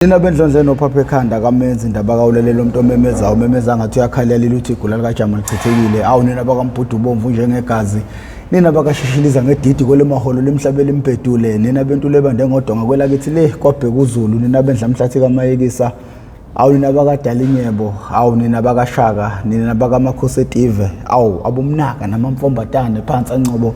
Nina bendlondle nophapha ekhanda kamenzi indaba kawulelela umuntu omemezayo umemeza ngathi uyakhalela ukuthi igula likajama lichithekile. Awu nina bakambhudu bomvu njengegazi, nina bakashishiliza ngedidi kwelemaholo lemhlaba elimbhedule, nina bentule ebande ngodonga kwelakithi le kwabheka uZulu, nina bendlamhlathi kamayekisa. Awu nina bakadalinyebo, awu nina bakashaka, nina bakamakhosi etive, awu abomnaka namamfombatane phansi ancobo.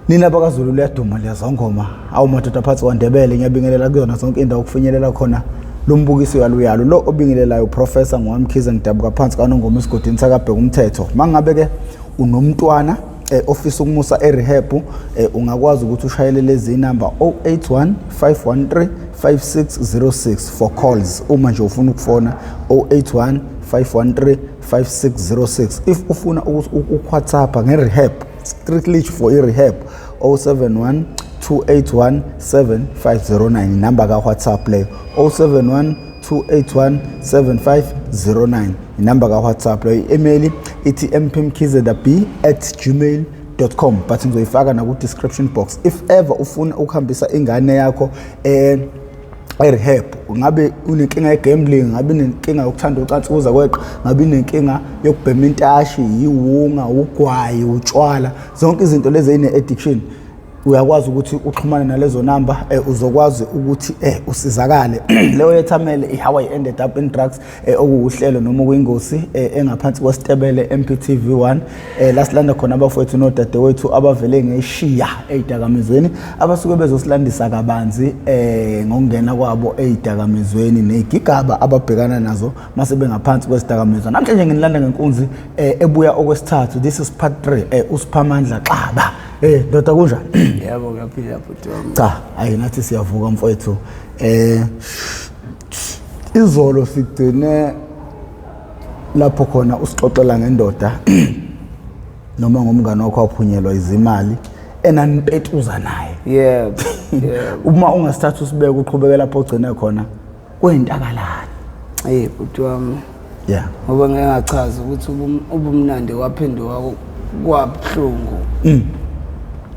Nina bakaZulu liyaduma liyazongoma. Awu madoda phansi kwaNdebele, ngiyabingelela kuyona zonke indawo okufinyelela khona lo mbukiso yaluyalo. Lo obingelelayo uProfessor Ngwamkhize, ngidabuka phansi kaNongoma esigodini sakabheka umthetho. Mangabe ke unomntwana ofisa ukumusa e-rehab, ungakwazi ukuthi ushayele lezi number 081 513 5606 for calls. Uma nje ufuna ukufona 081 513 5606. If ufuna uku-WhatsApp nge-rehab, strictly for i-rehab, 071 281 7509, inamba ka-WhatsApp leyo. 071 281 7509, inamba ka-WhatsApp leyo. I-email ithi mpmkizb@gmail.com, but ngizoyifaka naku-description box. If ever ufuna ukuhambisa ingane yakho e-rehab, ngabe unenkinga ye-gambling, ngabe unenkinga yokuthanda ucansi kuza kweqa, ngabe unenkinga yokubhema intashi, yiwunga, ugwayi, utshwala, zonke izinto lezi ey'ne-addiction, uyakwazi ukuthi uxhumane nalezo namba, uzokwazi ukuthi usizakale. Leyo yethamele i-How I Ended Up in Drugs, okuwuhlelo noma okuyingosi engaphansi kwesitebele MPTV1, la silanda khona abafowethu nodadewethu abavele ngeshiya ey'dakamizweni, abasuke bezosilandisa kabanzi ngokungena kwabo ey'dakamizweni ney'gigaba ababhekana nazo mase bengaphansi kwezidakamizwa. Namhlanje nginilanda ngenkunzi ebuya okwesithathu. This is part 3, uSiphamandla Xaba. Ndoda, kunjani? Yebo, kuyaphila bhuti wami. Cha, ayi nathi siyavuka mfowethu. Izolo sigcine lapho khona usixoxela ngendoda noma ngomngane wakho waphunyelwa izimali enanipetuza naye. Yebo. Uma ungasithatha usibeke uqhubeke lapho ogcine khona, kwentakalani? Eh bhuti wami. Ngoba ngeke ngachaza ukuthi ubumnandi waphenduka kwabuhlungu.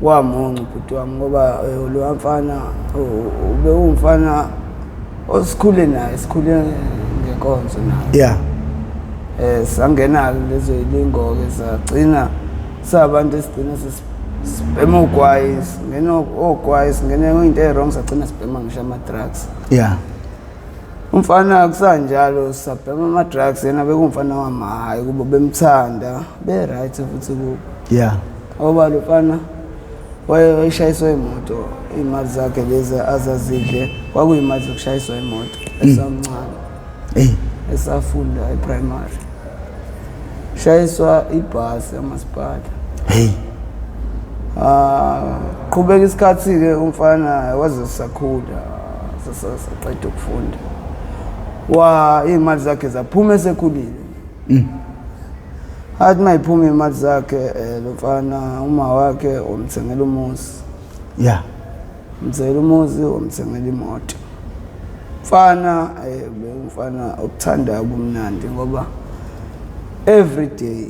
Kwamuncu bhuti wami, ngoba lo mfana ube umfana osikhule naye, sikhule ngenkonzo naye. Sangena lezo yilingo ke, sagcina sabantu esigcina sesibhema ogwayi, singena ogwayi, singena into e-wrong, sagcina sibhema ngisho ama-drugs. Umfana kusanjalo sabhema ama-drugs, yena bekumfana wamahayi kubo, bemthanda, be-right futhi kubo. Ngoba lo mfana wayeshayiswa imoto, iy'mali zakhe lezi azazidle kwakuyimali zokushayiswa imoto esamncane. Esafunda e-primary. Shayiswa ibhasi yamasipala. Hey. Qhubeka isikhathi ke umfana waze sakhula, sasaqeda ukufunda. Wa imali zakhe zaphuma esekhulile. Athi mayiphuma imali zakhe, lo mfana uma wakhe umthengela umuzi. Umthengela umuzi, umthengela imoto. Mfana umfana okuthanda ubumnandi ngoba every day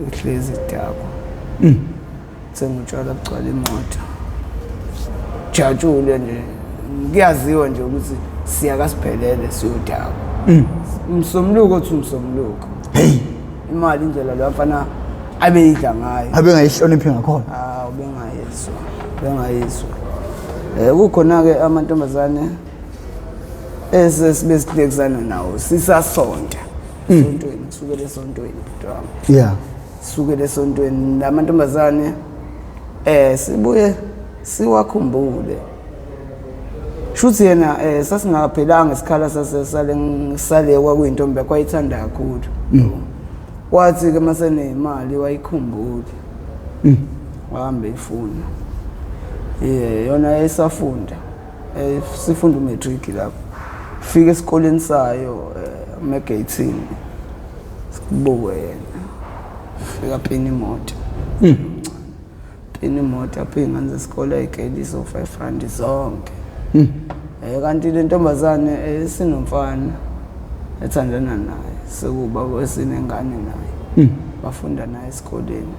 uhlezi idakwa. Thenga utshwala bugcwala imoto. Jatshule nje. Kuyaziwa nje ukuthi siyakasiphelele siyodakwa. Umsomluko uthi umsomluko. Hey. Imali indlela lo mfana abeyidla ngayo. Abengayihloniphi ngakhona. Ah, ubengayizwa. Ubengayizwa. Kukhona ke amantombazane esesibe sihlekisana nawo sisasonta. Esontweni, kusukela esontweni bhuti wami. Sukela esontweni lamantombazane sibuye siwakhumbule. Shuthi yena sasingaphelanga isikhala sasesale sale kwakuyintombi yakho ayithanda kakhulu. Wathi ke masenemali wayikhumbula. Wahamba efuna. Yona yayisafunda. Sifunda umatric lapho. Fika esikoleni sayo emagate-ini. Sibuke yena. Fika pini imoto. Pini imoto apha iy'ngane zesikole ay'kelisa o-5 rand zonke. Kanti le ntombazane sinomfana ethandana naye, sekuba esinengane naye. Bafunda naye esikoleni.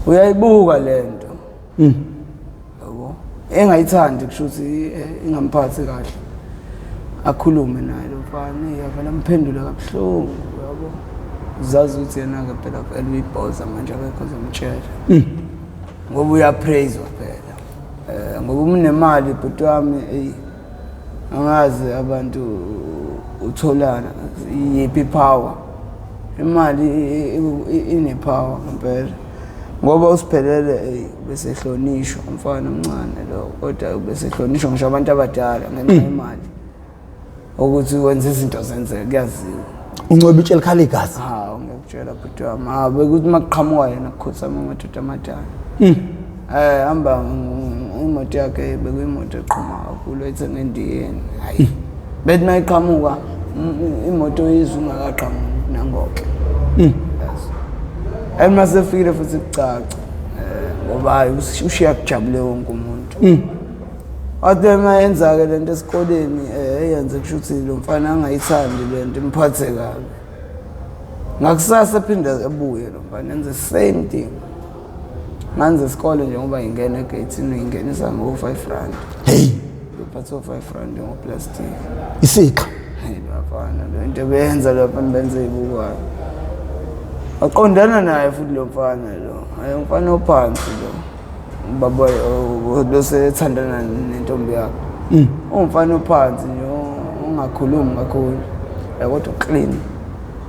Uyayibuka lento. Yabo. Engayithandi kusho ukuthi ingamphathi kahle. Akhulume naye lo mfana, eyi avele amphendule kabuhlungu yabo. Uzazi ukuthi yena-ke phela vele uyibhoza manje akekho ozomtshela. Ngoba uyapraise-wa phela. Ngoba uma unemali bhuti wami eyi angazi abantu utholana yiphi ipower. Imali ine-power ngempela. Ngoba usiphelele eyi bese ehlonishwa umfana omncane lo kodwa bese ehlonishwa ngisho abantu abadala ngenxa yemali. Ukuthi wenza izinto zenzeke kuyaziwa. Uncweba itshe likhala igazi. Hawu ngiyakutshela bhuti wami. Hawu bekuthi uma kuqhamuka yena kukhothama amadoda amadala. Hamba imoto yakhe bekuyimoto eqhuma kakhulu ayithenge endiyeni. Hayi. Bethi uma iqhamuka imoto izwe ingakaqhamuki nangoke. Yes. And mase fikile futhi kucaca. Ngoba hayi ushiya kujabule wonke umuntu. Wathi uma yenza-ke lento esikoleni eyenze kusho ukuthi lo mfana angayithandi lento imphathe kabi. Ngakusasa ephinde ebuye lo mfana enze same thing. Nganze isikole nje ngoba ingena egeyithini uyingenisa ngo-5 rand. Hey, Uphathe o-5 rand ngoplastic. Isiqa. Hey bafana le nto beyenza lapha benze ibukwayo. Aqondana naye futhi lo mfana lo. Hayi umfana ophansi lo. Ubaba bese ethandana nentombi yakhe. Umfana ophansi nje ungakhulumi kakhulu. Kodwa clean.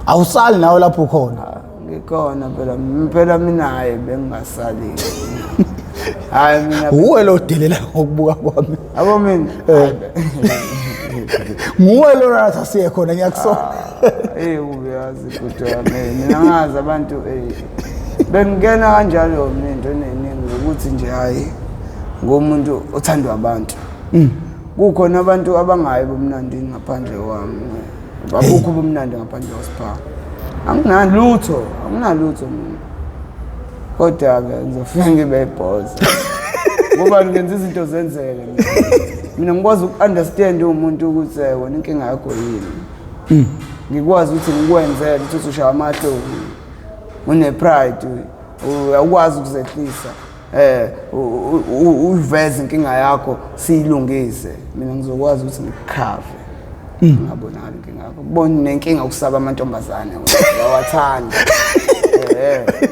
Awusali nawe lapho ukhona. Ngikhona phela phela mina hayi bengingasali. Hayi mina uwe lo delela ngokubuka kwami. Abo mina. Nguwe lo ratha siye khona ngiyakusola. Eh uyazi bhuti wami mina ngazi abantu bengena kanjalo mina into eningi ukuthi nje hayi ngumuntu othandwa abantu. Kukhona abantu abangayi bomnandi ngaphandle kwami. Abukho ubumnandi ngaphandle kwasipha. Anginalutho, anginalutho mina. Kodwa-ke ngizofika ngibe ibhoza. Ngoba ngenza izinto zenzeke mina. Mina ngikwazi uku-understand umuntu ukuthi wena inkinga yakho yini. Ngikwazi ukuthi ngikwenzele ukuthi ushaya amahloni. Une-pride, uyakwazi ukuzehlisa. Uyiveze inkinga yakho siyilungise. Mina ngizokwazi ukuthi ngikukhave. Ngingabonakali inkinga yakho. Kubona nenkinga ukusaba amantombazane uyawathanda.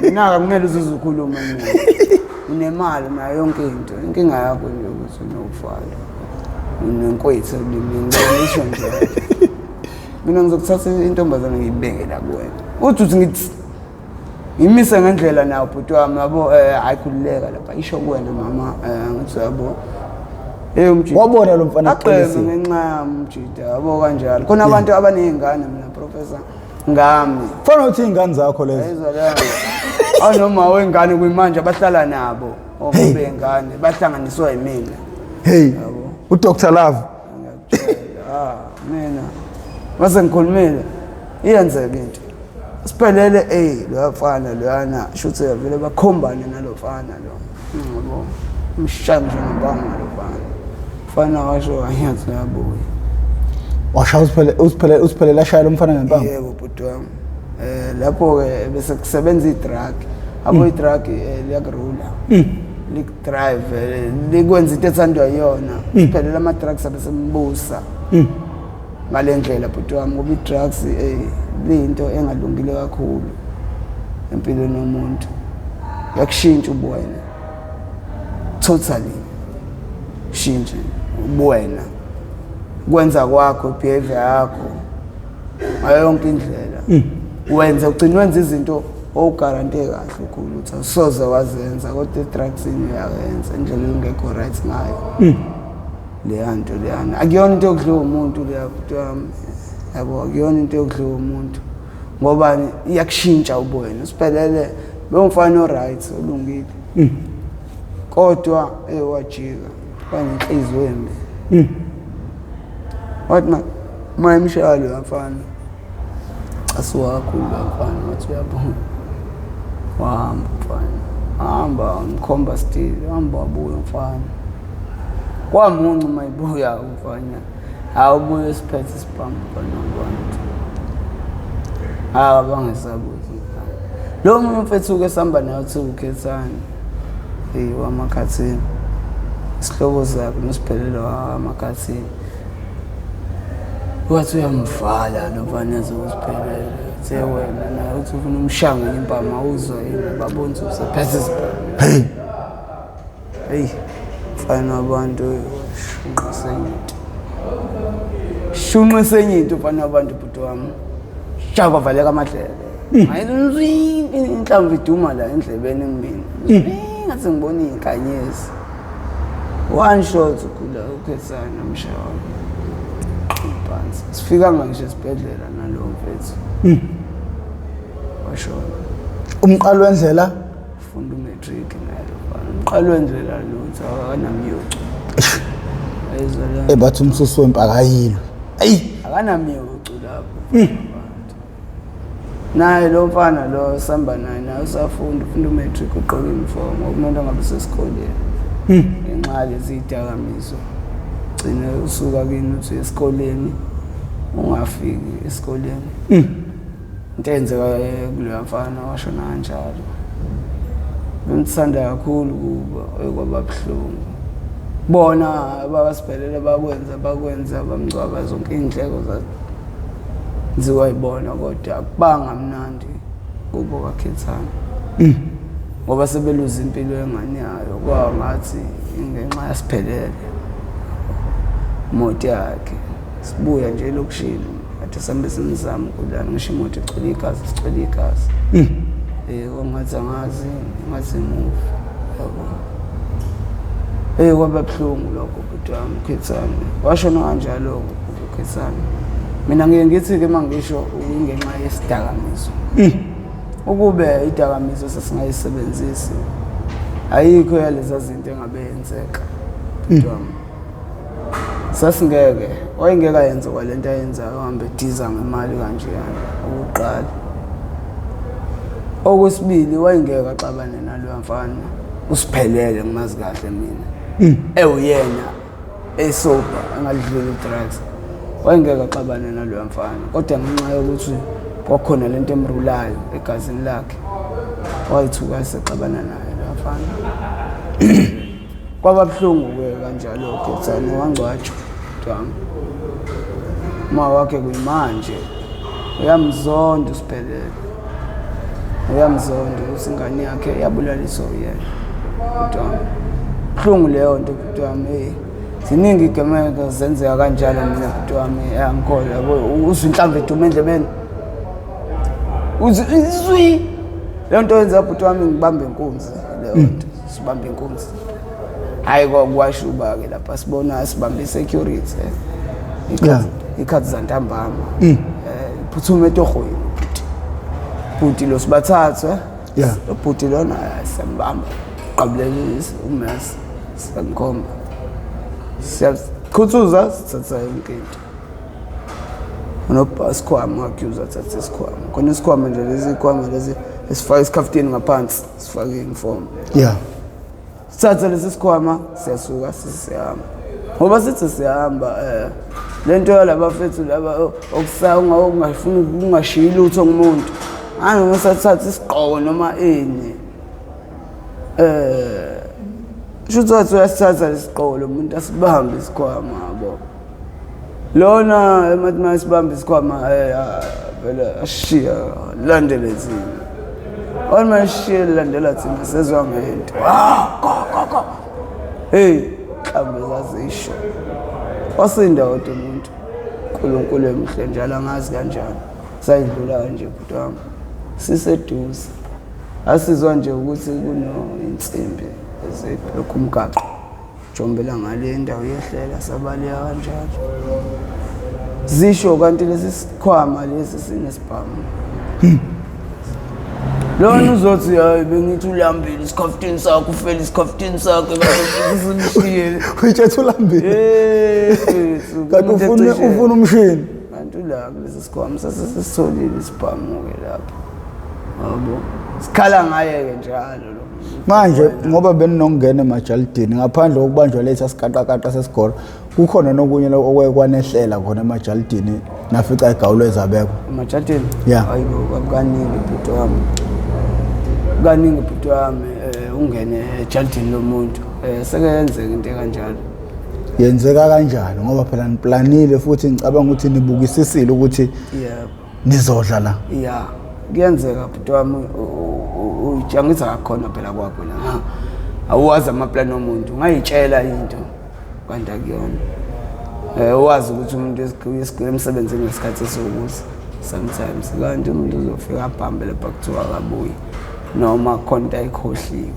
Mina akumele uzuze ukhulume mina. Unemali nayo yonke into. Inkinga yakho nje ukuthi unovalo. Unenkwethu olimini ngisho nje. Mina ngizokuthatha intombazane ngiyibeke la kuwena. Uthi uthi ngithi ngimise ngendlela nawo bhuti wami yabo hayi khululeka lapha isho kuwena mama ngithi yabo umjita wabona lo mfana aqinisiwe ngenxa yami umjita yabo kanjalo khona abantu abanezingane mina professor ngami fana uthi izingane zakho lezo anoma wengane kuyimanje abahlala nabo obengane bahlanganiswa yimina. Hey uDr Love mina mase ngikhulumile iyenzeka into siphelele lo mfana loyana shuthe vele bakhombane nalofana lo yabo umshaya nje ngempama lo mfana mfana washo anyathi yabuya washaya usiphelele ashaya lo mfana ngempama. Yebo bhuti wami lapho ke bese kusebenza idrug abo idrug liyakurula likudrive likwenza into ethandwa yiyona. Siphelele ama drugs abesembusa ngale ndlela bhuti wami ngoba i-drugs liyinto engalungile kakhulu empilweni yomuntu. Yakushintsha ubuwena totally, shintshe ubuwena, kwenza kwakho, behavior yakho ngayo yonke indlela. Wenza ugcina wenza izinto owugarante kahle ukhulu ukuthi awusoze wazenza kodwa e-drugsini uyayenza indlela engekho right ngayo. Leya nto leyana akuyona into yokudliwa umuntu leya bhuti wami yabo, akuyona into yokudliwa umuntu ngoba iyakushintsha ubuwena. Usiphelele bewumfana o-right olungile kodwa wajika wanenhliziyo embi. Wathi ma emshaya lo mfana casuka kakhulu lo mfana wathi uyabona wahamba mfana hamba ngikhomba still hamba wabuya mfana kwamuncu mayibuya umfana awubuye siphethe isibhamu mfana wabantu abangesabuzi mfana lo munye umfethu ke sihamba naye uthi ukhethani wamakhathini isihlobo sakhe nosiphelelo wamakhathini. Wathi uyamvala lo mfana ezokuziphelela. Uthe wena naye uthi ufuna umshaya ngempama uzwa yini babona ukuthi usephethe isibhamu. Hey. Hey, mfana wabantu shunqise enye into. Shunqise enye into mfana wabantu bhuti wami. Shaya kwavaleka amadlebe. Hayi inhlamvu iduma la endlebeni kumina. Ngathi ngibona iy'nkanyezi. One shot kula ukhethana mshaya wami. Phansi. Sifikanga ngisho esibhedlela nalowo mfethu. Washona. Umqalo wendlela Funda umatric naye lo mfana. Umqalo wendlela lutho akanamyocu. Ayizwa leyo. Ebathi umsusi wempakayilo. Ayi. Akanamyocu lapho. Naye lo mfana lo sihamba naye naye usafunda ufunda umatric ugqoka uniform okumele ngabe usesikoleni. Ngenxa yalezi zidakamizwa. Gcina usuka kini uthi esikoleni ungafiki esikoleni. Into eyenzeka kuloya mfana washona kanjalo. Bemthanda kakhulu kuba kwaba buhlungu. Bona babasibhelele bakwenza bakwenza bamngcwaba zonke iy'ndleko zaziwa yibona kodwa akubanga mnandi kubo kakhethana. Ngoba sebeluza impilo yengane yayo kwangathi ingenxa yasiphelele imoto yakhe. Sibuya nje elokishini kade sambe simzama kulana ngisho imoto igcwele igazi sigcwele igazi. Kwangathi angazi ngathi imuvi yabo. Kwaba buhlungu lokho bhuti wami ukhethane. Washona kanjalo ukhethane. Mina ngiye ngithi-ke uma ngisho ingenxa yesidakamizwa. Ukube idakamizwa sesingayisebenzisi ayikho yaleza zinto engabe yenzeka bhuti wami. Sasingeke wayengeke ayenze kwalento ayenzayo uhambe ediza ngemali kanjeyana okokuqala. Okwesibili wayengeke axabane naloya mfana usiphelele ngimazi kahle mina. Ewuyena esober engadluli drugs. Wayengeke axabane naloya mfana kodwa ngenxa yokuthi kwakhona lento emrulayo egazini lakhe wayithuka esexabana naye loya mfana. Kwaba buhlungu-ke kanjalo Khethane wangcwatshwa wami. Uma wakhe kuyimanje uyamzonda usiphelele. Uyamzonda ukuthi ingane yakhe yabulaliswa uyena. Bhuti wami. Buhlungu leyo nto bhuti wami. Hey. Ziningi igameko zenzeka kanjalo mina bhuti wami angikholwa yabo uzwa inhlamvu eduma endlebeni. Uzwi izwi. Leyo nto yenza bhuti wami ngibambe inkunzi leyo nto. Sibambe inkunzi. Hayi kwakwashuba-ke lapha sibona sibambe i-security. Ikhathi zantambama. Phuthume etohweni bhuti. Bhuti lo sibathathe. Lo bhuti lona siyambamba. Qabulele umesi siyamkhomba. Siyakhuthuza sithatha yonke into. Unobha isikhwama wakhe uzathatha isikhwama. Khona isikhwama nje lezi ikhwama lezi esifaka isikhaftini ngaphansi sifake uniform. Sithatha lesi sikhwama siyasuka sisihamba. Ngoba sithi sihamba lento yalaba fethu laba okusaya ungafuni ungashiyi lutho ngumuntu. Hayi noma sathatha isigqoko noma ini. Shuthi wathi uyasithatha lesigqoko lo muntu asibambe isikhwama yabo. Lona emathi masibambe isikhwama vele ashiya landele thina. Wani mashiya landela thina sezwa ngento. Ah, go go go. Hey, mhlawumbe zazisho. Wasinda kodwa umuntu. uNkulunkulu emhle njalo angazi kanjani. Sayidlula kanje bhuti wami. Siseduze. Asizwa nje ukuthi kuno insimbi ezilokhu umgaqo. Jombela ngale ndawo yehlela sabaleka kanjalo. Zisho kanti lesi sikhwama lesi sinesibhamu. Lona uzothi hayi bengithi ulambile isikhaftini sakho ufele isikhaftini sakho simshiyele. Uyitshethe ulambile. Kanti ufuna umshini. Kanti ula kulesi sikhwama sasesitholile isibhamu ke lapho. Yabo. Sikhala ngaye ke njalo lo. Manje ngoba beninokungena emajalidini ngaphandle kokubanjwa letha siqaqaqaqa sesigolo kukhona nokunye okweke kwanehlela khona emajalidini nafica igawulo ezabekwa. Emajalidini? Yeah. Hayibo kaningi bhuti wami. Kaningi bhuti wami ungene ejalidini lomuntu. Seke yenzeka into ekanjalo. Yenzeka kanjani ngoba phela niplanile futhi ngicabanga ukuthi nibukisisile ukuthi yebo nizodla la. Ya, kuyenzeka bhuti wami, angithi akakhona phela kwakho la. Awuwazi amaplani omuntu, ungayitshela into kanti akuyona. Wazi ukuthi umuntu uyesigwile emsebenzini ngesikhathi esiwukuthi sometimes kanti umuntu uzofika abhambe lapha kuthiwa akabuyi noma khona into ayikhohliwe.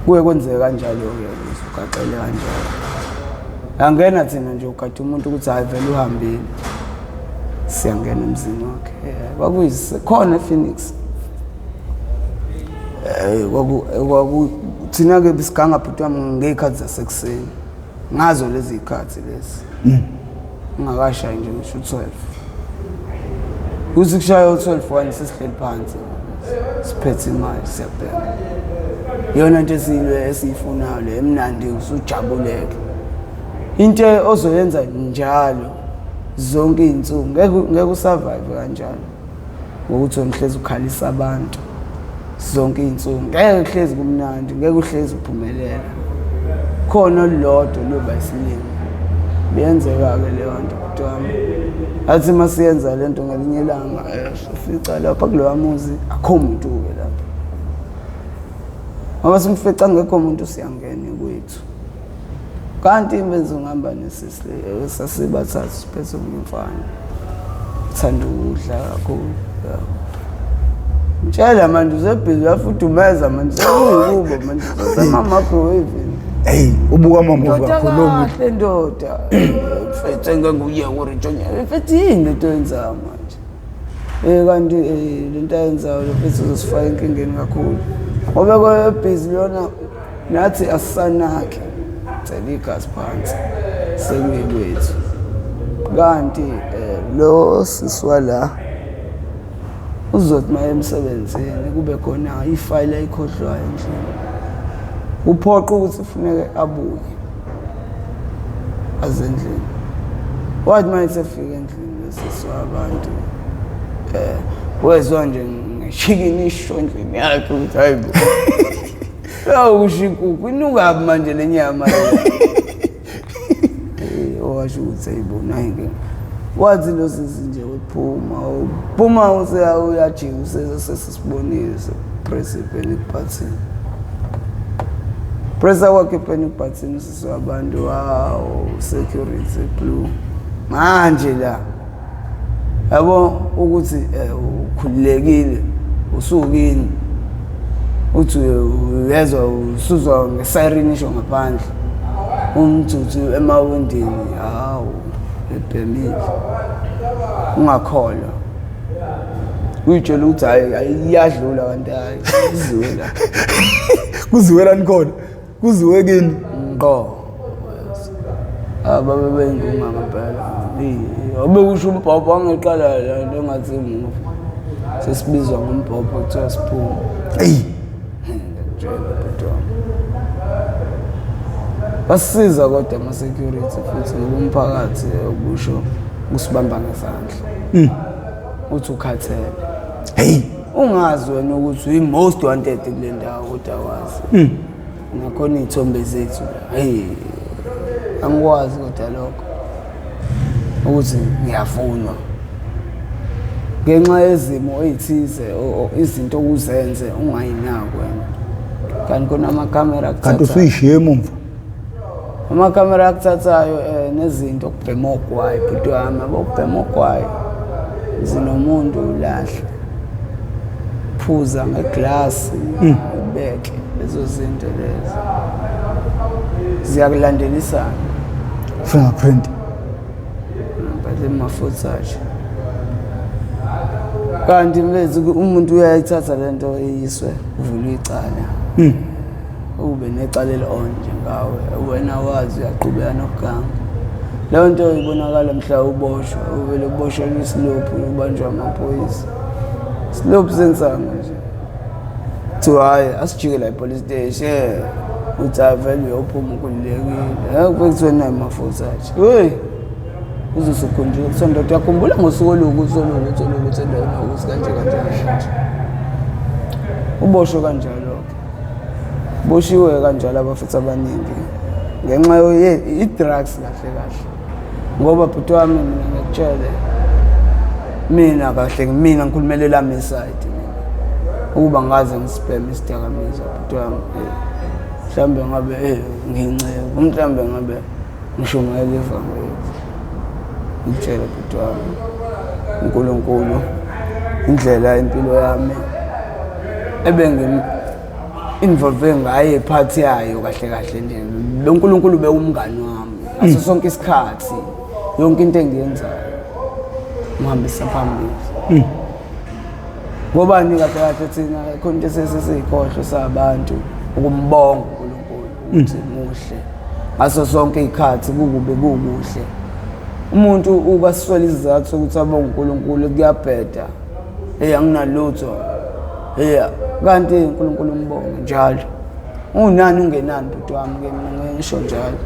Kuye kwenzeke kanjalo-ke ukuthi ugaxele kanjalo. Angena thina nje ugade umuntu ukuthi hhayi vele uhambile. Siyangena emzini wakhe. Kwakuyise khona ePhoenix. Kwaku kwaku thina-ke besiganga bhuti wami ngey'khathi zasekuseni. Ngazo lezi y'khathi lezi. Ungakashayi nje ngisho u-12. Kuthi kushaya u-12 one sesihleli phansi. Siphethe imali siyabheka. Iyona nto esiyilwe esiyifunayo le emnandi usujabuleke. Into ozoyenza njalo zonke iy'nsuku ngeke ngeke usurvive kanjalo. Ngokuthi wena uhlezi ukhalisa abantu zonke iy'nsuku ngeke uhlezi kumnandi ngeke uhlezi uphumelela. Khona olulodwa oluyoba isilingo. Beyenzeka-ke leyo nto bhuti wami. Athi uma siyenza le nto ngelinye ilanga sifica lapha kuloya muzi akho muntu-ke lapha. Ngoba simfica ngekho muntu siyangena kwethu. Kanti imbenzi ungihamba nesisi le sasibathathu siphethe omunye umfana. Uthanda ukudla kakhulu. Mtshela manje usebhizi uyafudumeza manje sekuyikubo manje usema-microwave. Hey, ubuka ama-movie kakhulu lo muntu. Kahle ndoda. Mfethu engeke nguye ngorijonya. Mfethu yini lento oyenzayo manje? Kanti lento ayenzayo lo mfethu uzosifaka enkingeni kakhulu. Ngoba kwebhizi lona nathi asisanaki. Cela igazi phansi. Sekuyikwethu. Kanti lo sisi wala uzothi maye emsebenzini kube khona ifayili ayikhohlwayo endlini. Kuphoqa ukuthi kufuneke abuye aze endlini. Wathi uma esefika endlini losisi wabantu wezwa nje ngeshikini isho endlini yakhe ukuthi hayi bo. Yakusho inkukhu inukaphi manje le nyama le? Owasho ukuthi hayibo nayi ke. Wathi lo sisi nje uphuma uphuma uyajika usesesibonile press i-panic button. Pressa kwakhe i-panic button usisi wabantu, wow, security blue. Manje la yabo ukuthi ukhululekile usukini uthi uyezwa usuzwa ngesiren isho ngaphandle umthuthu emawindini, hawu ebhemile ungakholwa uyitshela ukuthi hayi iyadlula kanti hayi kuziwe la. Kuziwe lani khona? Kuziwe kini? Ngqo. Ababe beyingunga ngempela. Abekusho umbhobho angeqala la nto engathi imuva. Sesibizwa ngombhobho kuthiwa siphume. Eyi. Ngiyakutshela bhuti wami. Basisiza kodwa ama-security futhi ngoba umphakathi okusho usibamba ngesandla. Uthi ukhathele. Hey. Ungazi wena ukuthi uyi-most wanted kule ndawo kodwa wazi. Nakhona iy'thombe zethu la. Hey. Angikwazi kodwa lokho. Ukuthi ngiyafunwa. Ngenxa yezimo ey'thize izinto okuzenze ungayinaki wena. Kanti khona amakhamera Kanti akuthathayo. usuyishiye emumva. Amakhamera akuthathayo nezinto okubhema ogwayi bhuti wami, abokubhema ogwayi. Zinomuntu ulahle. Phuza ngeglasi ubeke lezo zinto lezo. Ziyakulandelisana. Fingerprint. But mafutha nje. Kanti mfethu umuntu uyayithatha lento eyiswe uvula icala. Ube necala eli-on nje ngawe wena wazi uyaqhubeka nokuganga. Leyo nto ibonakala mhla uboshwa, uvele uboshelwe isilophu ubanjwa amaphoyisa. Silophu sensangu nje. Kuthiwa hhayi asijike la e-police station. Uthi hhayi vele uyophuma ukhululekile. Kube kuthiwa nayo mafutha nje. Hey! Uzosukhunjula kuthiwa ndoda uyakhumbula ngosuku oluwukuthi oluwukuthi oluwukuthi endaweni ewukuthi kanje kanje kanje. Uboshwe kanjalo-ke. Boshiwe kanjalo abafethu abaningi. Ngenxa i-drugs kahle kahle. Ngoba bhuti wami mina ngikutshele mina kahle mina ngikhulumele lami iside mina. Ukuba ngaze ngisibheme isidakamizwa bhuti wami. Mhlambe ngabe nginceke, mhlambe ngabe ngishumayela ivangeli. Ngikutshele bhuti wami uNkulunkulu indlela impilo yami ebengim involve ngaye part yayo kahle kahle nje lo uNkulunkulu bewumngani wami ngaso sonke isikhathi yonke into engiyenzayo ngihambisa phambili ngobani kahle kahle thina khona into esesiyikhohlwe sabantu ukumbonga uNkulunkulu ukuthi muhle ngaso sonke ikhathi kukube kukuhle umuntu ukaswela isizathu sokuthi abonge uNkulunkulu kuyabheda hey anginalutho hey kanti uNkulunkulu umbonge njalo unani ungenani bhuti wami ke mina ngisho njalo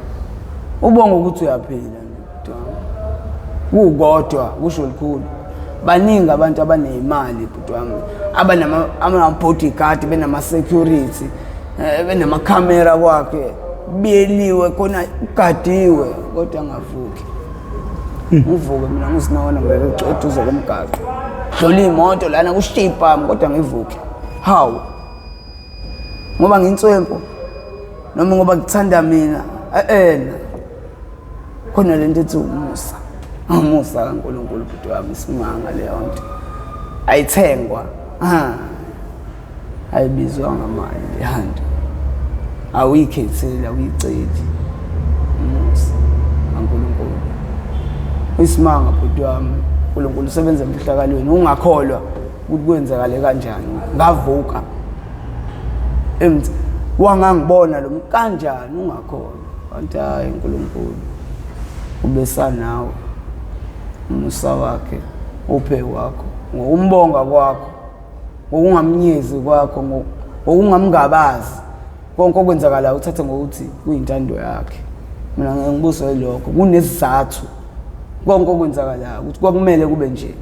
ubonga ukuthi uyaphila nje bhuti wami kukodwa kusho likhulu baningi abantu abaneyimali bhuti wami abanama ama-bodyguard benama-security benamakhamera kwakhe biyeliwe khona ugadiwe kodwa angavuki. Ngivuke mina ngizinona ngibeke eduze komgaqo. Dlula imoto lana kushiya ibhamu kodwa ngivuke. Hawu. Ngoba nginswempu noma ngoba kuthanda mina ena. Khona lento ethi umusa. Umusa kaNkulunkulu bhuti wami isimanga leyo nto. Ayithengwa. Ha. Ayibizwa ngamali leyo nto. Awuyikhetheli awuyiceli. Umusa kaNkulunkulu. Isimanga bhuti wami uNkulunkulu usebenza emfihlakalweni ungakholwa ukuthi kwenzakale kanjani. Ngavuka. Emthi wangangibona lo muntu kanjani ungakholwa. Kanti hayi uNkulunkulu ubesanawe. Umusa wakhe uphe kwakho ngokumbonga kwakho ngokungamnyezi kwakho ngokungamngabazi konke okwenzakalayo uthathe ngokuthi kuyintando yakhe. Mina ngeke ngibuswe yilokho, kunesizathu konke okwenzakalayo ukuthi kwakumele kube nje.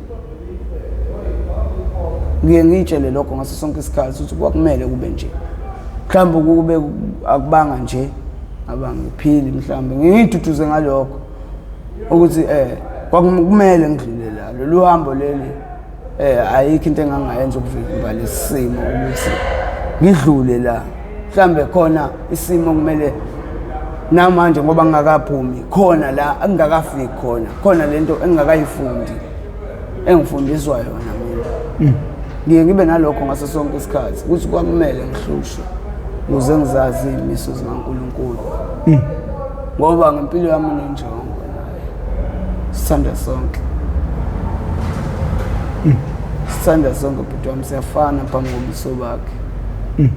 Ngiye ngiyitshele lokho ngaso sonke isikhathi ukuthi kwakumele kube nje. Mhlawumbe kube akubanga nje abangiphili mhlawumbe ngiyiduduze ngalokho ukuthi kwakumele ngidlule la lolu hambo leli. Ayikho into engangayenza ukuvimba lesimo ukuthi ngidlule la. Mhlambe khona isimo kumele namanje ngoba ngingakaphumi khona la engingakafiki khona, khona lento engingakayifundi engifundiswa yona mina. Ngiye ngibe nalokho ngaso sonke isikhathi ukuthi kwakumele ngihlushwe ukuze ngizazi iy'miso zikaNkulunkulu. Ngoba ngempilo yami unenjongo naye. Sithanda sonke. Sithanda sonke bhuti wami, siyafana phambi kobuso bakhe.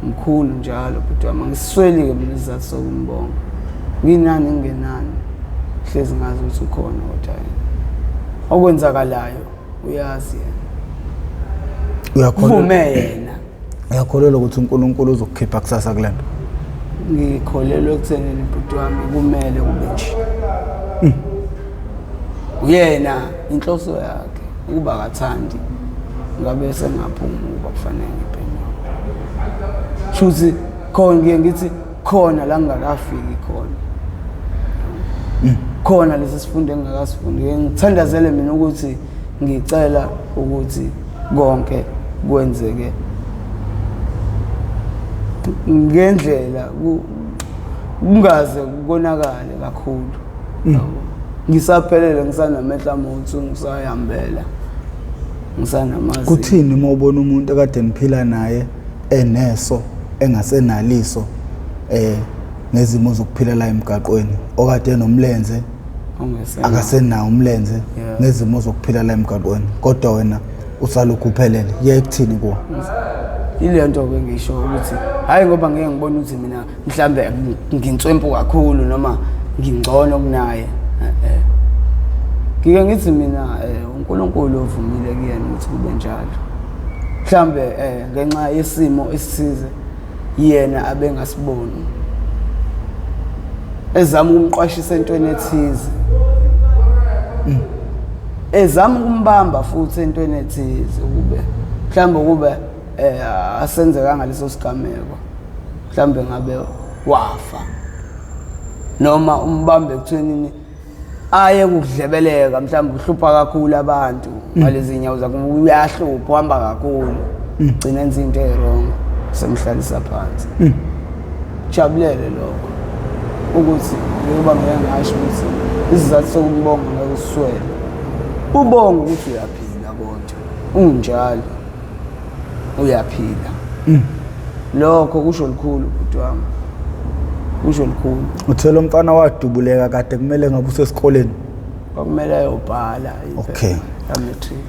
Mkhulu njalo bhuti wami, angisweli-ke mina isizathu sokumbonga. Nginani ngingenani, hlezi ngazi ukuthi ukhona kodwa yena. Okwenzakalayo uyazi yena. Uyakholelwa? Vume yena. Uyakholelwa ukuthi uNkulunkulu uzokukhipha kusasa kule nto? Ngikholelwa ekuthenini bhuti wami kumele kube nje. Uyena inhloso yakhe ukuba akathandi ngabe sengaphuma ukuba kufanele ngibheme. Shuthi khona ngiye ngithi khona la ngingakafiki khona. Khona lesi sifundo engingakasifundi. Ngithandazele mina ukuthi ngicela ukuthi konke kwenzeke ngendlela kungaze konakale kakhulu. Ngisaphelele ngisanamehla amuthu ngisayihambela ngisanamazi. Kuthini uma ubona umuntu ekade niphila naye eneso engasenaliso ngezimo zokuphila la emgaqweni, okade enomlenze akasenawo umlenze ngezimo zokuphila la emgaqweni, kodwa wena usalokhu uphelele, kuyaye kuthini kuwe? Ile nto ke ngisho ukuthi hayi ngoba ngeke ngibone ukuthi mina mhlambe nginswempu kakhulu noma ngingcono kunaye. Ngike ngithi mina uNkulunkulu ovumile kuyena ukuthi kube njalo. Mhlambe ngenxa yesimo esithize yena abengasiboni, ezama ukumqwashisa entweni ethize, ezama ukumbamba futhi entweni ethize, ukube mhlambe ukube asenzeka ngaleso sigameko mhlambe ngabe wafa. Noma umbambe ekuthenini aye kukudlebeleka, mhlawumbe uhlupha kakhulu abantu ngalezi nyawo zakhe, uyahlupha, uhamba kakhulu, gcina enza into e-wrong, semhlalisa phansi. Jabulele lokho ukuthi njengoba ngeke ngasho ukuthi isizathu sokumbonga ngeke usiswele, ubonga ukuthi uyaphila, kodwa unjalo uyaphila. Lokho kusho likhulu, bhuti wami, kusho likhulu. Uthe lo mfana wadubuleka kade kumele ngabe usesikoleni? Kwakumele ayobhala ya-matric.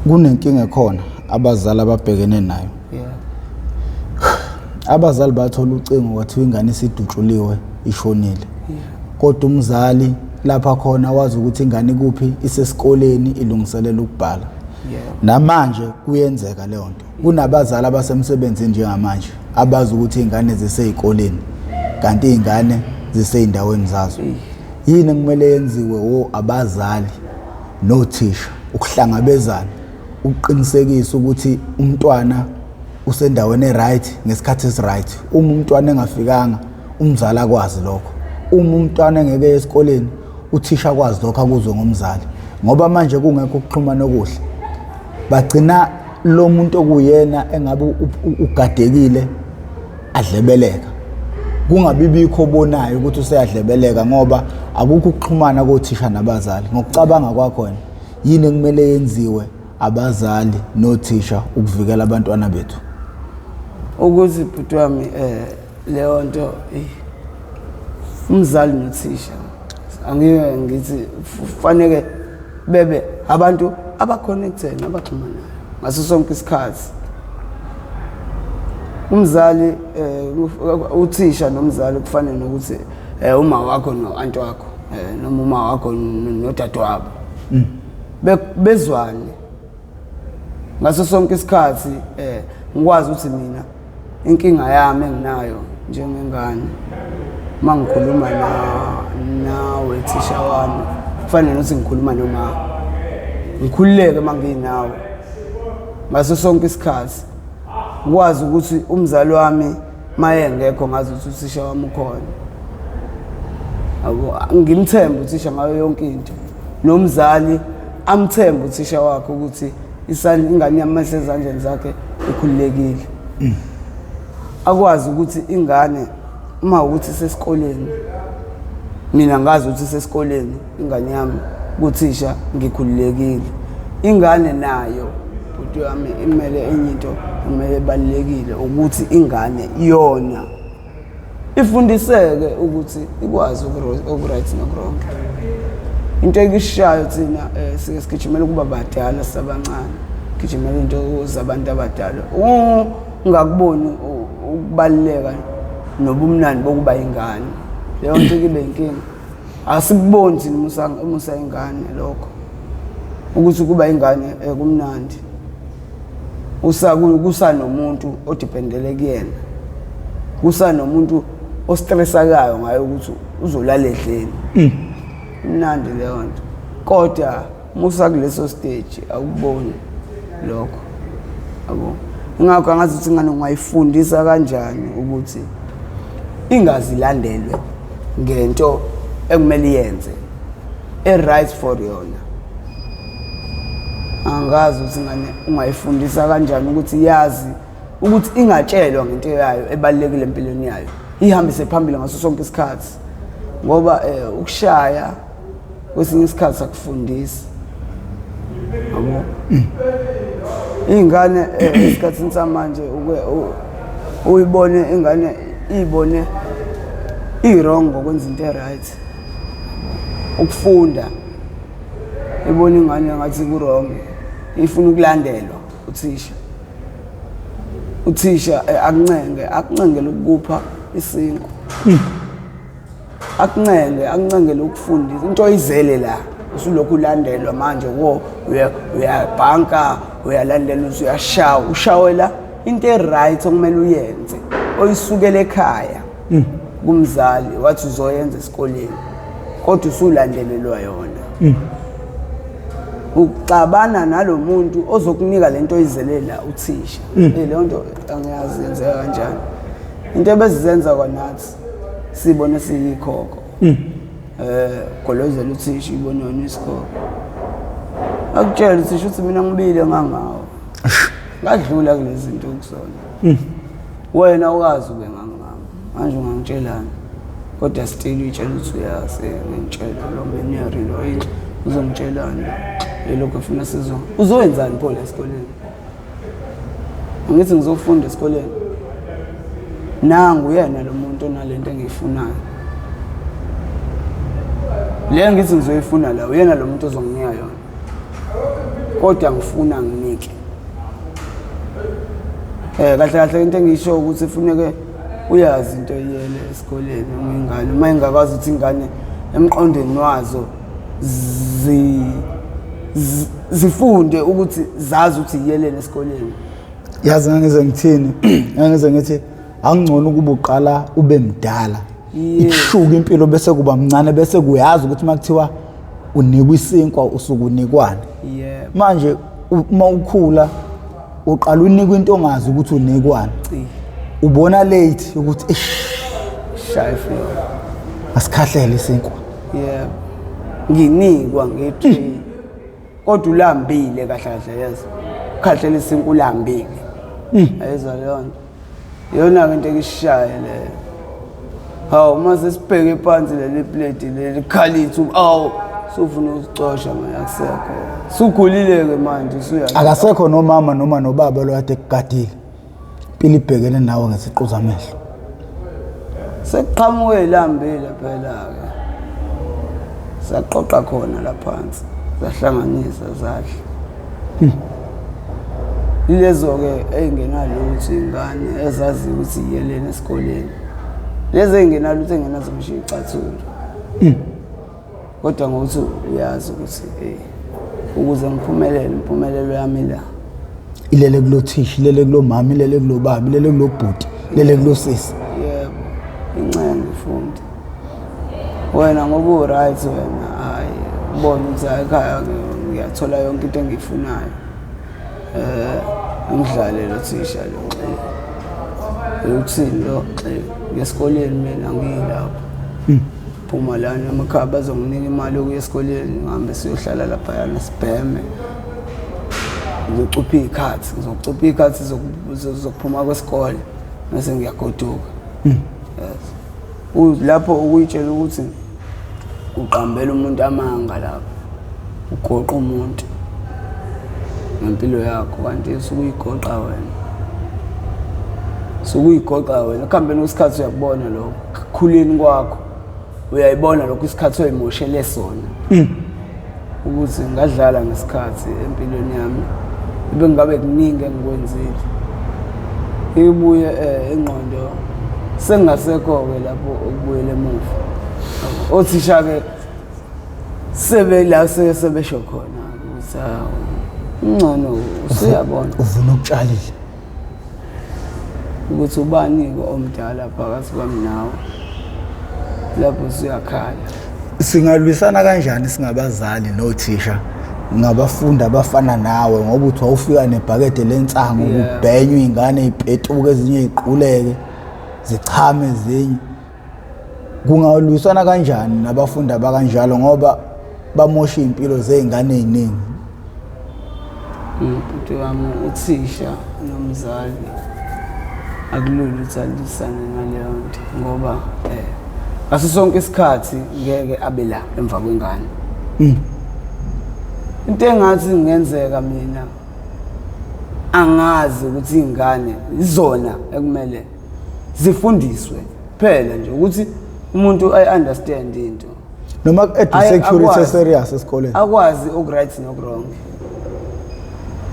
Kunenkinga ekhona abazali ababhekene nayo. Abazali bathola ucingo, kwathiwa ingane isidutshuliwe, ishonile, kodwa umzali lapha khona wazi ukuthi ingane ikuphi, isesikoleni ilungiselela ukubhala. Namanje kuyenzeka leyo nto. Kunabazali abasemsebenzini njengamanje abazi ukuthi iy'ngane zisey'koleni kanti iy'ngane zisey'ndaweni zazo. Yini ekumele yenziwe wo abazali nothisha ukuhlangabezana, ukuqinisekisa ukuthi umntwana usendaweni e-right ngesikhathi esi-right? Uma umntwana engafikanga, umzali akwazi lokho. Uma umntwana engeke esikoleni, uthisha akwazi lokho, akuzwe ngomzali, ngoba manje kungekho ukuxhumana okuhle, bagcina lo muntu okuyena engabe ugadekile adlebeleka, kungabi bikho obonayo ukuthi useyadlebeleka ngoba akukho ukuxhumana kothisha nabazali. Ngokucabanga kwakho wena, yini ekumele yenziwe abazali nothisha ukuvikela abantwana bethu? Ukuthi bhuti wami, leyo nto, umzali nothisha, angike ngithi kufanele bebe abantu aba-connected nabaxhumanayo ngaso sonke isikhathi. Umzali, uthisha nomzali kufanele nokuthi uma wakho no-anti wakho, noma uma wakho nodadewabo, bezwane ngaso sonke isikhathi. Ngikwazi ukuthi mina inkinga yami enginayo njengengane, uma ngikhuluma nawe thisha wami, kufanele ukuthi ngikhuluma noma ngikhululeke uma nginawe ngaso sonke isikhathi. Ngikwazi ukuthi umzali wami maye ngekho, ngazi ukuthi uthisha wami ukhona, yabo. Ngimthembe uthisha ngayo yonke into, nomzali amthembe uthisha wakhe ukuthi isandla ingane yami esezandleni zakhe ikhululekile. Akwazi ukuthi ingane uma ukuthi isesikoleni, mina ngazi ukuthi isesikoleni ingane yami, kuthisha ngikhululekile. Ingane nayo, bhuti wami, imele enye into imele ebalulekile ukuthi ingane yona ifundiseke ukuthi ikwazi oku-right noku-wrong. Into ekishayo thina, sike sigijimela ukuba badala sisabancane, gijimela into zabantu abadala, ungakuboni ukubaluleka nobumnandi bokuba ingane. Leyo nto kibe inkinga, asikuboni thina umusa ingane lokho ukuthi kuba ingane kumnandi, kusanomuntu o-dependele kuyena, kusanomuntu o-stressakayo ngayo ukuthi uzolala edleni. Imnandi leyo nto, kodwa musa kuleso stage awukuboni lokho, yabo. Ingakho angazi ukuthi ingane ungayifundisa kanjani ukuthi ingazilandelwe ngento ekumele iyenze e-right for yona. Angazi ukuthi ingane ungayifundisa kanjani ukuthi yazi ukuthi ingatshelwa ngento yayo ebalulekile empilweni yayo, ihambise phambili ngaso sonke isikhathi, ngoba ukushaya kwesinye isikhathi akufundisi, yabo. Iy'ngane esikhathini samanje uke uyibone ingane iyibone i-wrong ngokwenza into e-right. Ukufunda, ibona ingane ngathi ku-wrong, ifuna ukulandelwa uthisha. Uthisha akuncenge, akuncengele ukukupha isinkwa, akuncenge, akuncengele ukufundisa into oyizele la. Usulokhu ulandelwa manje, wo uyabhanka, uyalandela, uyashawa, ushawela into e-right okumele uyenze oyisukele ekhaya kumzali wathi uzoyenza esikoleni, kodwa usulandelelwa yona, uxabana nalo muntu ozokunika lento oyizelela, uthisha. Leyo nto angiyazi yenzeka kanjani. Into ebezizenza kwanathi sibone siyikhokho. Golozela uthisha ibone yona isikole. Akutshela uthisha uthi mina ngibile ngangawo. Ngadlula kulezi zinto kuzona. Wena ukazi ube ngangami. Manje ungangitshelani? Kodwa still uyitshela ukuthi uyazi ngitshela lo menyeri lo yini uzongitshelani? Elokhu efuna sizo. Uzoyenzani pho la esikoleni? Angithi ngizofunda esikoleni. Nangu yena lo muntu onalento engiyifunayo. Le ngithi ngizoyifuna la uyena lo muntu ozonginika yona. Kodwa ngifuna nginike. Kahle kahle into engisho ukuthi funeke uyazi into eyele esikoleni uma ingane uma ingakwazi ukuthi ingane emqondweni wazo zifunde ukuthi zazi ukuthi yiyeleni esikoleni. Yazi ngangize ngithini? Ngangize ngithi angcono ukuba uqala ube mdala. Ikushuka impilo bese kuba mncane bese kuyazi ukuthi makuthiwa unikwa isinkwa usuke unikwane. Yebo. Manje uma ukhula uqala unikwa into ongazi ukuthi unikwane. Ubona late ukuthi eish shaya floor. Asikhahlele isinkwa. Yebo. Nginikwa nge-tray. Kodwa ulambile kahle kahle yazi. Ukhahlela isinkwa ulambile. Ayizwa leyo nto. Iyona-ke into ekishaye leyo. Hawu uma sesibheke phansi leli plate leli khalithu awu sufuna ukusicosha manje akusekho. Sukhulile-ke manje usuya. Akasekho nomama noma nobaba lo kade ekugadile. Impilo ibhekene nawe ngesiqu zamehlo. Sekuqhamuke ilambile phela-ke. Saqoqa khona la phansi. Sahlanganisa zadla. Lezo-ke ey'ngenalutho iy'ngane ezaziyo ukuthi iyeleni esikoleni. Lezi ey'ngenalutho ey'ngenazo ngisho iy'cathulo. Kodwa ngokuthi uyazi ukuthi ukuze ngiphumelele impumelelo yami la. Ilele kulo thisha, ilele kulo mama, ilele kulo baba, ilele kulo bhuti, ilele kulo sisi. Yebo, incenge mfundi. Wena ngoba u-right wena, hhayi ubone ukuthi hhayi ekhaya ngiyathola yonke into engiyifunayo. Ngidlale lo thisha lo nxe. Uthini lo nxe? Ngesikoleni mina ngiyilapho. Phuma lana emakhaya bazonginika imali yokuya esikoleni ngihambe siyohlala laphayana sibheme. Ngizocupha iy'khathi, ngizocupha iy'khathi zokuphuma kwesikole bese ngiyagoduka. Yes. Lapho ukuyitshela ukuthi uqambela umuntu amanga lapho, ugoqa umuntu ngempilo yakho kanti usukuyigoqa wena. Usukuyigoqa wena, ekuhambeni kwesikhathi uyakubona lokho, ekukhuleni kwakho uyayibona lokho isikhathi oyimoshele sona. Ukuthi ngadlala ngesikhathi empilweni yami, bengabe kuningi engikwenzile. Ibuye ingqondo sengasekho-ke lapho ukubuyela emuva. Othisha-ke sebela sebesho khona ukuthi hawu ngcono usuyabona. Uvuna okutshalile. Ukuthi ubani-ke omdala phakathi kwami nawe lapho usuyakhala. Singalwisana kanjani singabazali nothisha ngabafundi abafana nawe, ngoba uthi wawufika nebhakede lensangu kubhenywe iy'ngane y'petuke ezinye y'quleke zichame ezinye. Kungalwisana kanjani nabafundi abakanjalo ngoba bamosha iy'mpilo zey'ngane ey'ningi? Bhuti wami, uthisha nomzali akulula ukuthi alwisane naleyo nto ngoba ngaso sonke isikhathi ngeke abe la emva kwengane. Into engathi ingenzeka mina angazi ukuthi iy'ngane izona ekumele zifundiswe phela nje ukuthi umuntu ayi-understand into. Noma ku-add security serious esikoleni. Akwazi oku-right noku-wrong.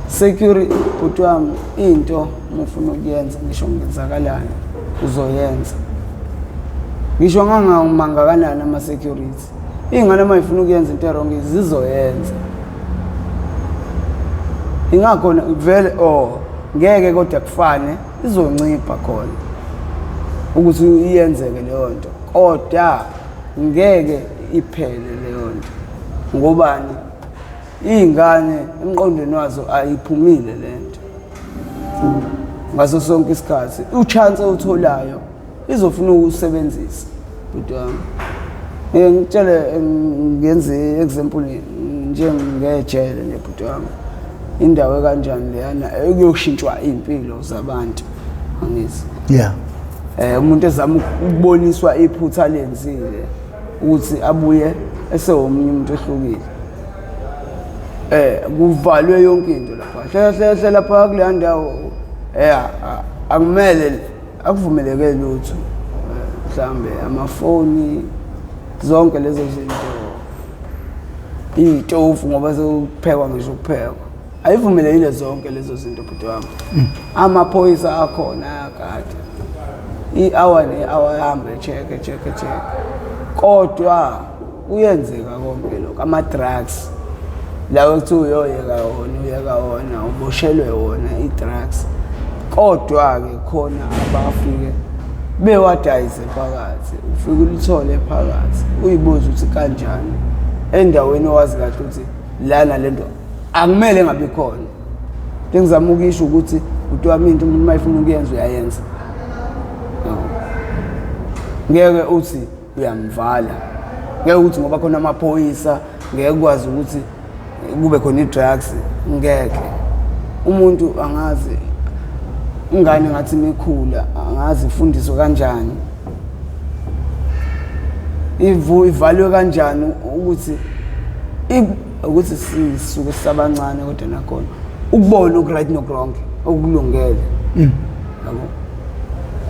Security bhuti wami, into uma ufuna ukuyenza ngisho ngenzakalani uzoyenza. Ngisho ngangamangakanani ama-security. Iy'ngane uma ifuna ukuyenza into e-wrong zizoyenza. Ingakhona vele oh ngeke kodwa kufane izoncipha khona ukuthi iyenzeke leyo nto, kodwa ngeke iphele leyo nto. Ngobani? Iy'ngane emqondweni wazo ayiphumile le nto ngaso sonke isikhathi. Uchance owutholayo izofuna ukuwusebenzisa bhuti wami. Ngitshele ngenze example njengejele nje bhuti wami. Indawo ekanjani leyana ekuyoshintshwa iy'mpilo zabantu angithi. Yeah. Umuntu ezama ukuboniswa iphutha alenzile ukuthi abuye esewomunye umuntu ohlukile. Kuvalwe yonke into lapha. Hle hle hle lapha kuleya ndawo akumele akuvumeleke lutho. Mhlambe amafoni zonke lezo zinto iy'tofu ngoba sekuphekwa ngisho ukuphekwa ayivumelekile zonke lezo zinto bhuti wami. Amaphoyisa akhona ayagada i-hour ne-hour ahambe check check check, kodwa kuyenzeka konke lokho. Ama-drugs lawo ekuthiwa uyoyeka wona, uyeka wona, uboshelwe wona i-drugs, kodwa-ke khona abafike bewadayise phakathi, ufike ulithole phakathi uyibuze ukuthi kanjani endaweni owazi kahle ukuthi lana lento akumele ngabe khona. Ngizama ukisho ukuthi uthi wami into umuntu mayifuna ukuyenza uyayenza, ngeke uthi uyamvala, ngeke uthi ngoba khona amaphoyisa ngeke ukwazi ukuthi kube khona i-drugs, ngeke. Umuntu angazi ingane ngathi imikhula angazi ifundiswe kanjani, ivalwe kanjani ukuthi ukuthi sisuke sisabancane, kodwa nakhona ukubona oku-right noku-wrong okulungele, yabo,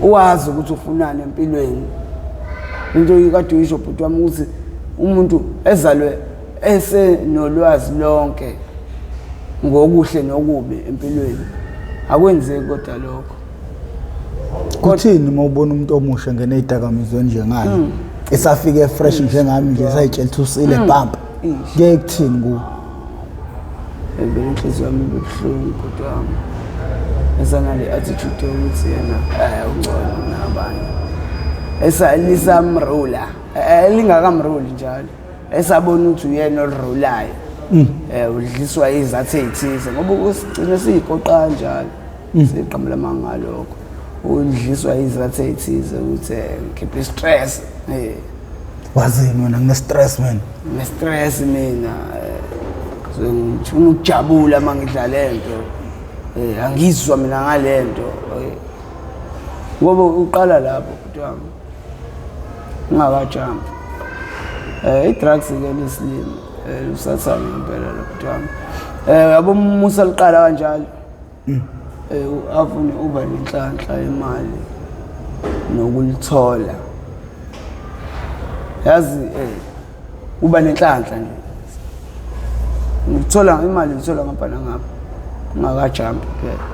uwazi ukuthi ufunani empilweni. Into kade uyisho bhuti wami ukuthi umuntu ezalwe esenolwazi lonke ngokuhle nokubi empilweni, akwenzeki kodwa lokho. Kuthini uma ubona umuntu omusha ngene ey'dakamizweni njengalo, esafike fresh njengami nje, esayitshela ukuthi usile bump, kuye kuthini kuwe? Vele inhliziyo yami ibe buhlungu bhuti wami, esanale attitude yokuthi yena ungcono kunabanye, lisamrula lingakamruli njalo, esabona ukuthi uyena olirulayo, udliswa izathu ey'thize ngoba usigcine siyigoqa kanjalo, siqambela ngalokho, udliswa izathu ey'thize ukuthi ngikhiphe i-stress. Wazini wena ngine-stress man? Ngine-stress mina, ngifuna ukujabula uma ngidla lento, angizwa mina ngalento, ngoba uqala lapho bhuti wami ungakajampi. I-drugs-ke lesilimi usathane ngempela lo bhuti wami. Yabo umusa liqala kanjalo, afune uba nenhlanhla yemali nokulithola, yazi uba nenhlanhla nje ngithola imali, ngithola ngapha nangapha ungakajampi phela.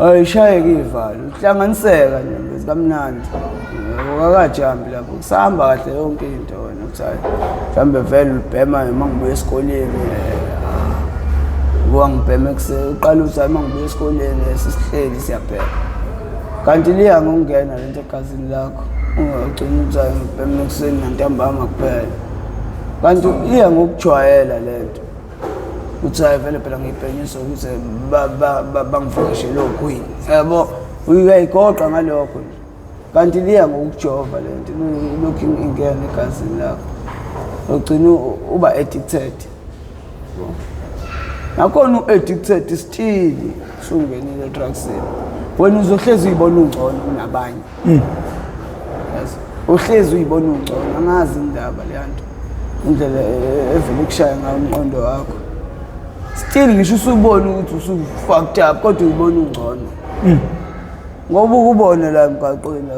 Ayishayeke ivalo, uhlanganiseka nje mbezi kamnandi, ukakajampi lapho kusahamba kahle yonke into. Wena uthi hayi mhlawumbe vele ulibhema uma ngibuya esikoleni, ngoba ngibhema ekuseni, uqala uthi hayi uma ngibuya esikoleni sisihleli siyabhema, kanti liya ngokungena lento egazini lakho, ungagcina uthi hayi ngibhema ekuseni nantambama kuphela, kanti iya ngokujwayela lento. Uthi hayi vele phela ngiyibhenyisa ukuthi bangivakashele okhwini, yabo, uyayigoqa ngalokho nje, kanti liya ngokujova lento lokhu ingena egazini lakho, ugcina uba addicted. Nakhona u-addicted still usungenile edrugsini, wena uzohlezi uyibona ungcono kunabanye, yes, uhlezi uyibona ungcono. Angazi indaba leya nto, indlela evele ikushaya ngayo umqondo wakho, still ngisho usubona ukuthi usu-fucked up kodwa uyibona ungcono, ngoba ukubone la emgwaqweni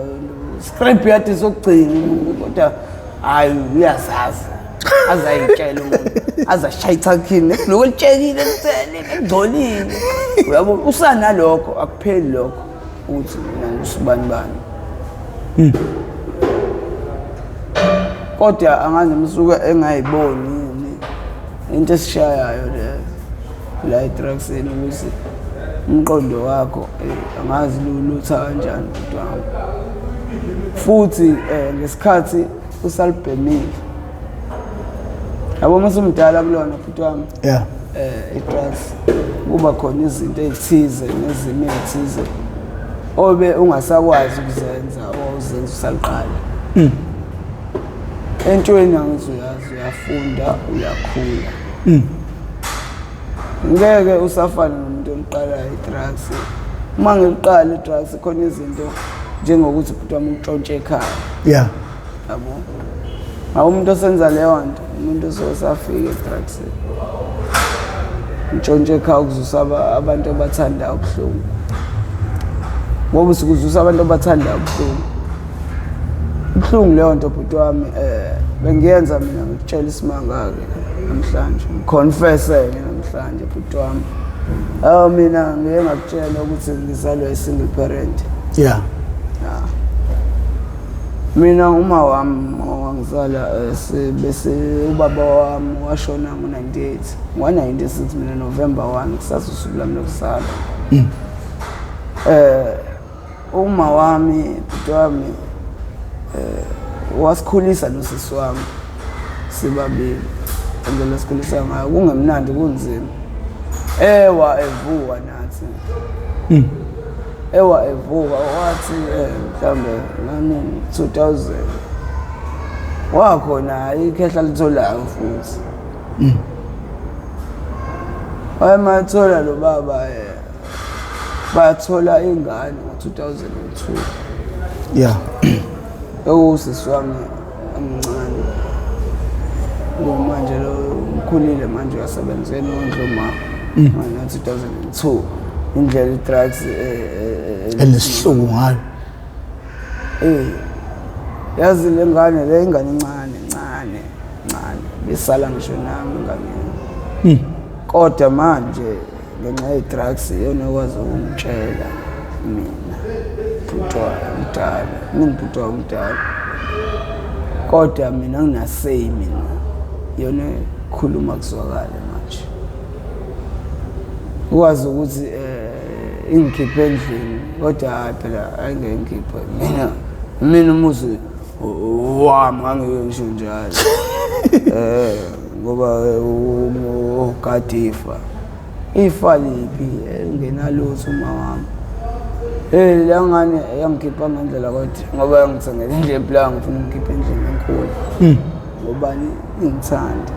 scrap yard sokugcina, kodwa hayi uyazazi, azayitshela umuntu azashaya ithakhini lokho litshekile lithele ligcolile, uyabo, usanalokho akupheli lokho ukuthi mina ngisubani bani, kodwa angazi noma engayiboni yini into esishayayo le la edrugsini, ukuthi umqondo wakho angazi lutha kanjani bhuti wami. Futhi ngesikhathi usalibhemile, yabo, uma usumdala kulona bhuti wami, i-drugs kuba khona izinto ey'thize nezimo ey'thize obe ungasakwazi ukuzenza owawuzenza usaliqala. Entweni angithi uyazi uyafunda uyakhula. Ngeke usafana nomuntu oliqalayo i-drugs. Uma ngiliqala i-drugs khona izinto njengokuthi bhuti wami utshontshe ekhaya. Yeah. Yabo. Ngabe umuntu osenza leyo nto, umuntu osafika e-drugsini. Ntshontshe ekhaya ukuzusa abantu abathandayo ubuhlungu. Ngoba usuke uzusa abantu abathandayo ubuhlungu. Ibuhlungu leyo nto bhuti wami bengiyenza mina ngikutshela isimanga-ke namhlanje. Ngiconfesse-ke namhlanje bhuti wami. Awu mina ngiye ngakutshela ukuthi ngizalwa i-single parent. Yeah. Yeah. Mina uma wami owangizala bese ubaba wami washona ngo-98 ngo-96 mina November 1 kusasa usuku lami lokuzalwa. Uma wami bhuti wami wasikhulisa nosisi wami sibabili indlela esikhulisa ngayo kungemnandi kunzima. Ewa evuka nathi. Ewa evuka wathi mhlambe ngani 2000 wakhona ikhehla litholayo futhi. Wayemathola lo baba bathola ingane ngo-2002. Yeah. Ewusisi wami omncane. Lo manje lo ukhulile manje uyasebenza yena wondla uma. Ngo-2002 indlela i-drugs enesihluku ngayo. Yazi le ngane le ingane encane ncane ncane besala ngisho nami ingane. Kodwa manje ngenxa ye-drugs iyona okwazi ukungitshela mina bhuti wami omdala, ngingubhuti wami omdala. Kodwa mina nginasay mina iyona ekhuluma kuzwakale manje. Ukwazi ukuthi ingikhiphe endlini kodwa hayi phela ayingeke ngikhiphe mina mina umuzi wami ngangeke ngisho njalo. Ngoba ugada ifa. Ifa liphi engenalutho uma wami. Le ngane yangikhipha ngendlela kodwa ngoba yangithengela indlu yeplanga ngifuna ukukhipha endlini enkulu. Ngobani ingithanda.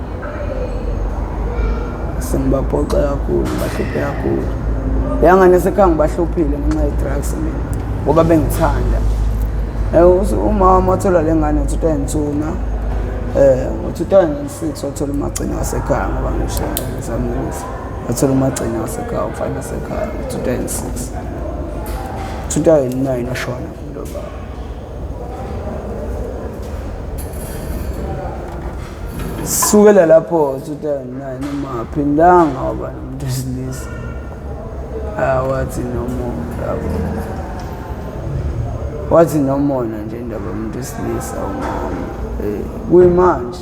Sengibaphoxa kakhulu, ngibahluphe kakhulu. Le ngane esekhaya ngibahluphile ngenxa ye-drugs mina ngoba bengithanda. Uma wami wathola le ngane ngo-2002 na ngo-2006 wathola umagcina wasekhaya ngoba ngisho ngizama ukuthi wathola umagcina wasekhaya umfana wasekhaya ngo-2006. 2009 washona lo baba. Sukela lapho 2009 uma aphindanga waba nomuntu wesilisa. Wathi nomona yabo. Wathi nomona nje indaba yomuntu wesilisa umama. Kuyimanje.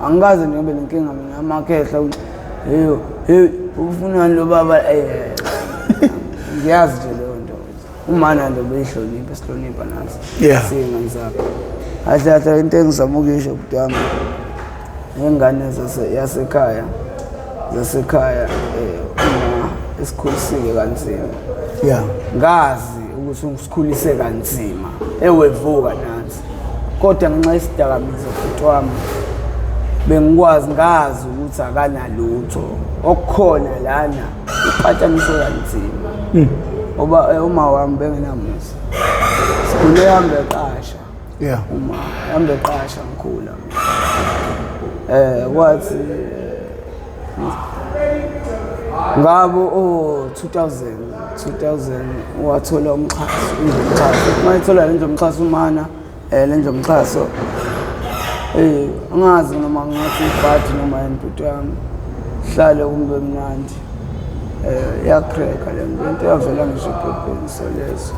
Angikaze ngibe nenkinga mina amakhehla hey hey ufunani lo baba ngiyazi nje leyo nto. Umana nje beyihlonipha sihlonipha nathi. Yeah. Singane zakhe. Kahle kahle into engizama ukuyisho bhuti wami ingane yasekhaya zasekhaya uma esikhulisile kanzima. Yeah. Ngazi ukuthi usikhulise kanzima ewevuka nathi. Kodwa ngenxa yesidakamizwa bhuti wami bengikwazi ngazi ukuthi akanalutho okukhona lana upatshaniswe kanzima. Ngoba uma wami bengenamuzi. Sikhule hambe eqasha. Yeah. Uma hambe eqasha ngikhula. Kwathi ngabo 2000 wathola umxhaso, indlu yomxhaso. Uma ethola le ndlu yomxhaso umana le ndlu yomxhaso angazi noma ngathi ibhadi noma yini bhuti wami. Hlale kumbe mnandi. Yakreka le nto, into yavela ngisho ephepheni soleso.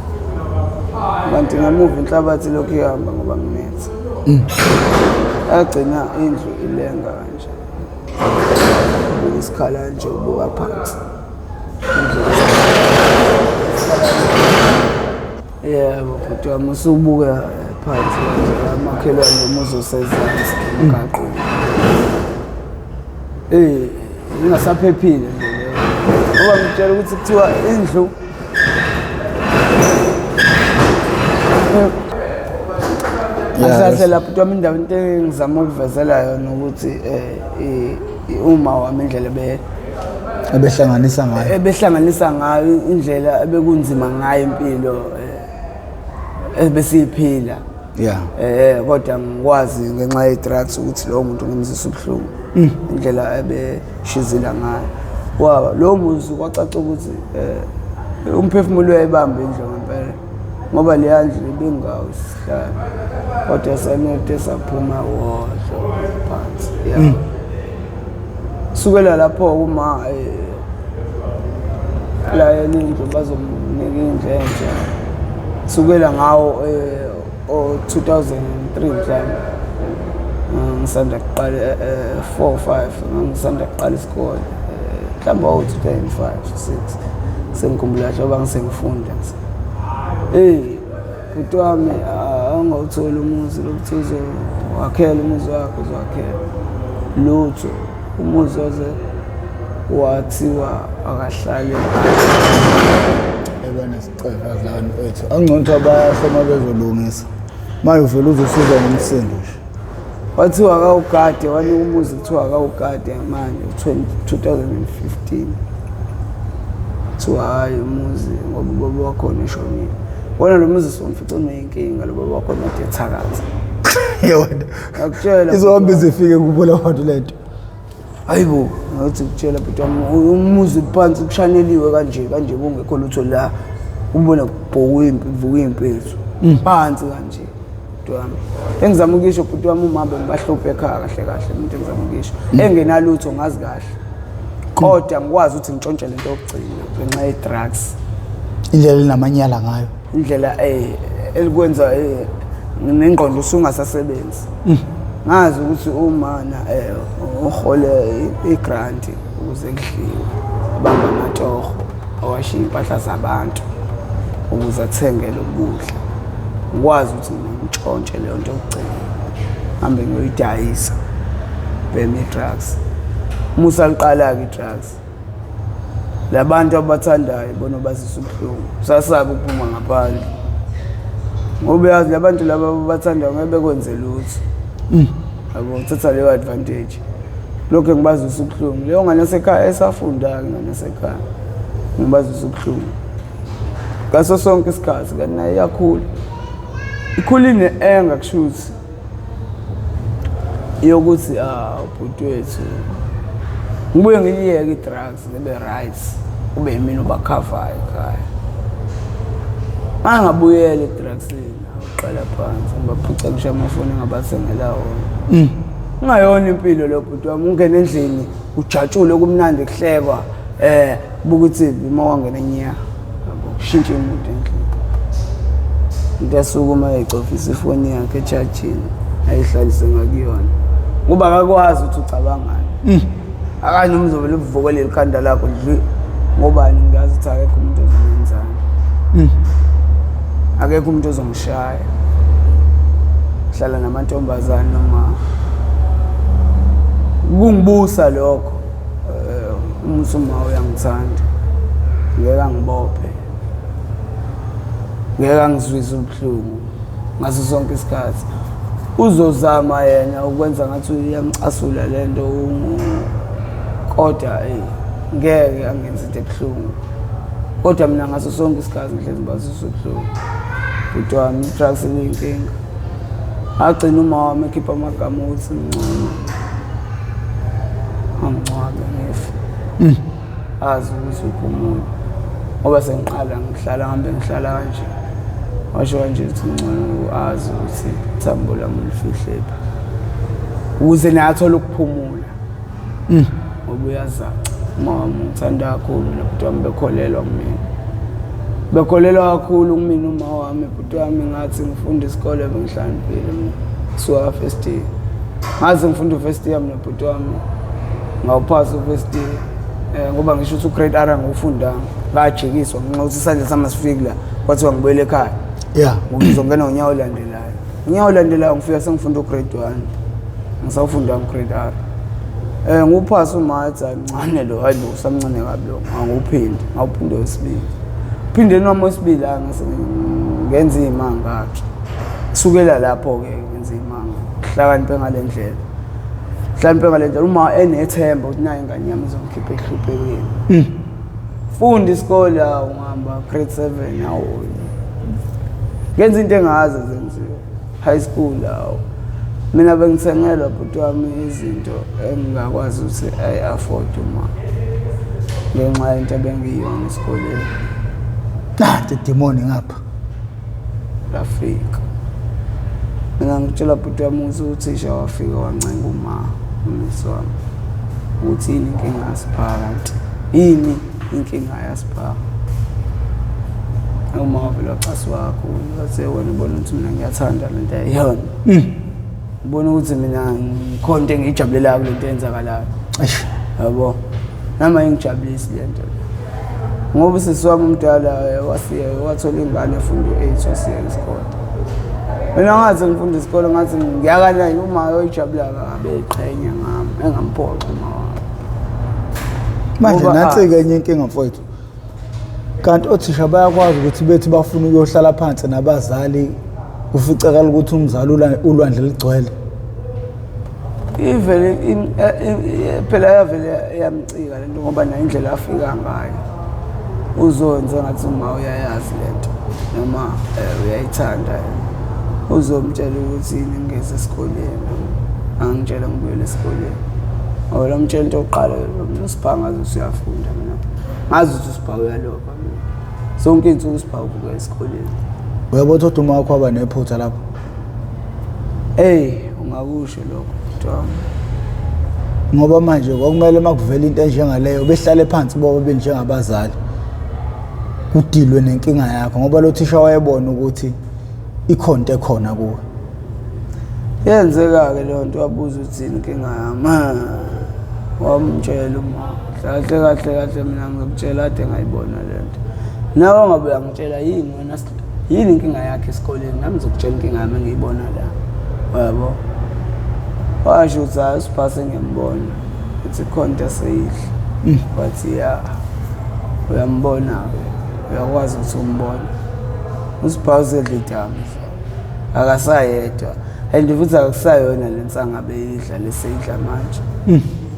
Kanti ngemuva inhlabathi lokhu ihamba ngoba nginetha. Yagcina indlu ilenga kanje. Ubuka isikhala nje ubuka phansi. Yebo bhuti wami usubuka phansi kanje amakhelwane umuzi osezansi emgaqweni. Ingasaphephile nje leyo. Ngoba ngitshela ukuthi kuthiwa indlu Kahle lapho kuthiwa indaba into engizama ukuvezela yona ukuthi uma wami indlela be ebehlanganisa ngayo ebehlanganisa ngayo indlela ebekunzima ngayo impilo ebesiyiphila. Yeah. Kodwa ngikwazi ngenxa ye-drugs ukuthi lowo muntu ngimzisa ubuhlungu. Indlela ebeshizila ngayo. Wa lowo muzi kwacaca ukuthi umphefumulo uyayibamba indlu ngempela. Ngoba leya ndlu ibingawo isihlalo. Kodwa sanete saphuma wodwa phansi. Yeah. Sukela lapho uma la indlu bazomnika indlu entsha. Sukela ngawo o 2003 mhlawumbe. Ngisanda kuqala 4 5 ngisanda kuqala isikole. Mhlawumbe o 2005 6 sengikhumbula kahle ngoba ngisengifunda. Hey, bhuti wami awungawutholi umuzi lokuthi uzowakhela umuzi wakho uzowakhela lutho umuzi oze wathiwa akahlale eba nesicelo azani wethu angcono ukuthi abahloma bezolungisa manje uvele uzosiza ngomsindo nje. Wathiwa akawugade, wanika umuzi kuthiwa akawugade manje 2015. Kuthiwa hhayi umuzi ngoba ubaba wakhona eshonile. Wona lo muzi siwumfica uneyinkinga lo baba wakhona ude ethakatha. Yona. Ngakutshela. Izohamba izifike kubo labantu lento. Hayibo, ngathi kutshela bhuti wami umuzi phansi kushaneliwe kanje kanje kungekho lutho la. Ubona kubhoka impi, kuvuka impethu. Phansi kanje. Bhuti wami. Engizama ukusho bhuti wami uma bengibahluphe ekhaya kahle kahle umuntu engizama ukusho. Engenalutho ngazi kahle. Kodwa ngikwazi ukuthi ngitshontshe lento yokugcina ngenxa ye-drugs. Indlela enamanyala ngayo. Indlela elikwenza nengqondo usungasasebenzi. Ngazi ukuthi umana uhole i-grant ukuze kudliwe. Abamba amatoho awashiya impahla zabantu ukuze athengele ukudla. Ngikwazi ukuthi ngintshontshe leyo nto yokugcina. Hambe ngiyoyidayisa. Bhema i-drugs. Musa liqala-ke i-drugs. Labantu abathandayo bona bazisa ubuhlungu. Sasabe ukuphuma ngaphandle. Ngoba uyazi labantu laba abathandayo ngeke bekwenze lutho. Yabo uthatha leyo advantage. Lokho ngibazisa ubuhlungu. Leyo ngane yasekhaya esafunda-ke ingane yasekhaya. Ngibazisa ubuhlungu. Ngaso sonke isikhathi kanti naye iyakhula. Ikhula ine-anger kushuthi. Yokuthi bhuti wethu ngibuye ngiyiyeke i-drugs ngibe right kube yimina obakhavayo ekhaya. Mangabuyela e-drugsini uqala phansi ngibaphuca ngisho amafoni engabathengela wona. Ungayona impilo lo bhuti wami ungene endlini ujatshule kumnandi kuhlekwa buka i-TV uma wangena nya yabo kushintshe umuntu endlini. Umuntu asukuma ayicofisa ifoni yakhe echajini ayihlalise ngakuyona ngoba akakwazi ukuthi ucabangani. Akanye umzobele uvukele ikhanda lakho dli ngobani ngiyazi ukuthi akekho umuntu ozongenzani. Akekho umuntu ozongishaya. Hlala namantombazane noma kungibusa lokho. Umuthi uma uyangithanda ngeke angibophe ngeke angizwise ubuhlungu ngaso sonke isikhathi. Uzozama yena ukwenza ngathi uyamcasula lento kodwa ngeke angenze into ebuhlungu. Kodwa mina ngaso sonke isikhathi ngihlezi ngibazwisa ubuhlungu. Bhuti wami i-drugs ineyinkinga. Agcina uma wami ekhipha amagama ukuthi ngcono. Angcwabe ngife. Azi ukuthi uphumule. Ngoba sengiqala ngihlala ngihambe ngihlala kanje. Washo kanje ukuthi ngcono azi ukuthi ithambo lami ulifihlephi. Ukuze naye athole ukuphumula. Ngoba uyazaca. Uma wami ngithanda kakhulu mina bhuti wami bekholelwa kumina. Bekholelwa kakhulu kumina uma wami bhuti wami ngathi ngifunda isikole bengihlakaniphile mina. Kusuka first year. Ngaze ngifunda first year mina bhuti wami. Ngawuphasa first year. Ngoba ngisho ukuthi ugrade R ngiwufundanga. Ngajikiswa ngenxa yokuthi isandla sami asifiki la. Kwathiwa ngibuyele ekhaya. Yeah. Ngizongena ngonyaka olandelayo. Unyaka olandelayo ngifika sengifunda ugrade 1. Ngisawufunda ugrade R. Ngiwuphasa uma athi ancane lo, hayi bo usamncane kabi lo. Angiwuphindi, ngawuphinda wesibili. Phinde noma wesibili ngase ngenza imanga ke. Kusukela lapho-ke ngenza imanga, hlakaniphe ngale ndlela, hlakaniphe ngale ndlela, uma enethemba ukuthi nayo ingane yami izongikhipha ehluphekweni. Funda isikole, ungihamba grade 7, awu ngenza into engazi zenziwe high school. Awu mina bengithengelwa bhuti wami izinto engingakwazi ukuthi ayi-afford uma ngenxa yento ebengiyona esikoleni. Nanti idimoni ngapha. Lafika, mina ngitshela bhuti wami ukuthi uthisha wafika wancenga uma umisi wami ukuthi yini inkinga yaSipha, kanti yini inkinga yaSipha. Uma wavele wacasuka kakhulu, wathi wena ubona ukuthi mina ngiyathanda le nto ayiyona, ubona ukuthi mina ngikhona into engiyijabulelayo kule nto eyenzakalayo. Eish. Yabo, nami ayingijabulisi le nto, ngoba usisi wami omdala wasiya wathola ingane efunda u-eight, wasiya isikole. Mina ngathi ngifunda isikole, ngathi ngiyakanayo uma oyijabula kabi, eyiqhenya ngami, engamphoxa uma wami. Manje Ngoba, nansi-ke enye inkinga mfowethu, kanti othisha bayakwazi ukuthi bethi bafuna ukuyohlala phansi nabazali, kuficakala ukuthi umzali ulwandle ligcwele. Ivele phela yavele yamcika lento, ngoba nayo indlela afika ngayo uzonze ngathi uma uyayazi lento noma uyayithanda yena. Uzomtshela ukuthi yini ngingeze esikoleni, angitshela ngibuyele esikoleni, ngoba lamtshela into yokuqala uSipha ngazi ukuthi uyafunda, mina ngazi ukuthi uSipha uyaloba, mina zonke iy'nsuku uSipha uvuka esikoleni. Uyabona ukuthi uma wakho waba nephutha lapho. Eyi, ungakusho lokho bhuti wami. Ngoba manje kwakumele uma kuvela into enjengaleyo behlale phansi bobabili njengabazali, kudilwe nenkinga yakho, ngoba lo thisha wayebona ukuthi ikhona into ekhona kuwe. Yenzeka-ke leyo nto, wabuza ukuthi yini inkinga yami, wamtshela uma kahle kahle kahle mina ngizokutshela ade ngayibona le nto, nawe ungabe uyangitshela yini wena, yini inkinga yakhe esikoleni, nami ngizokutshela inkinga yami engiyibona la, uyabo. Washo ukuthi hhayi, uSiphase ngiyambona ukuthi khona into aseyidla. Wathi ya, uyambona-ke, uyakwazi ukuthi umbone uSiphase edla idami, akasayedwa, and futhi akusayona le nsanga beyidla leseyidla manje,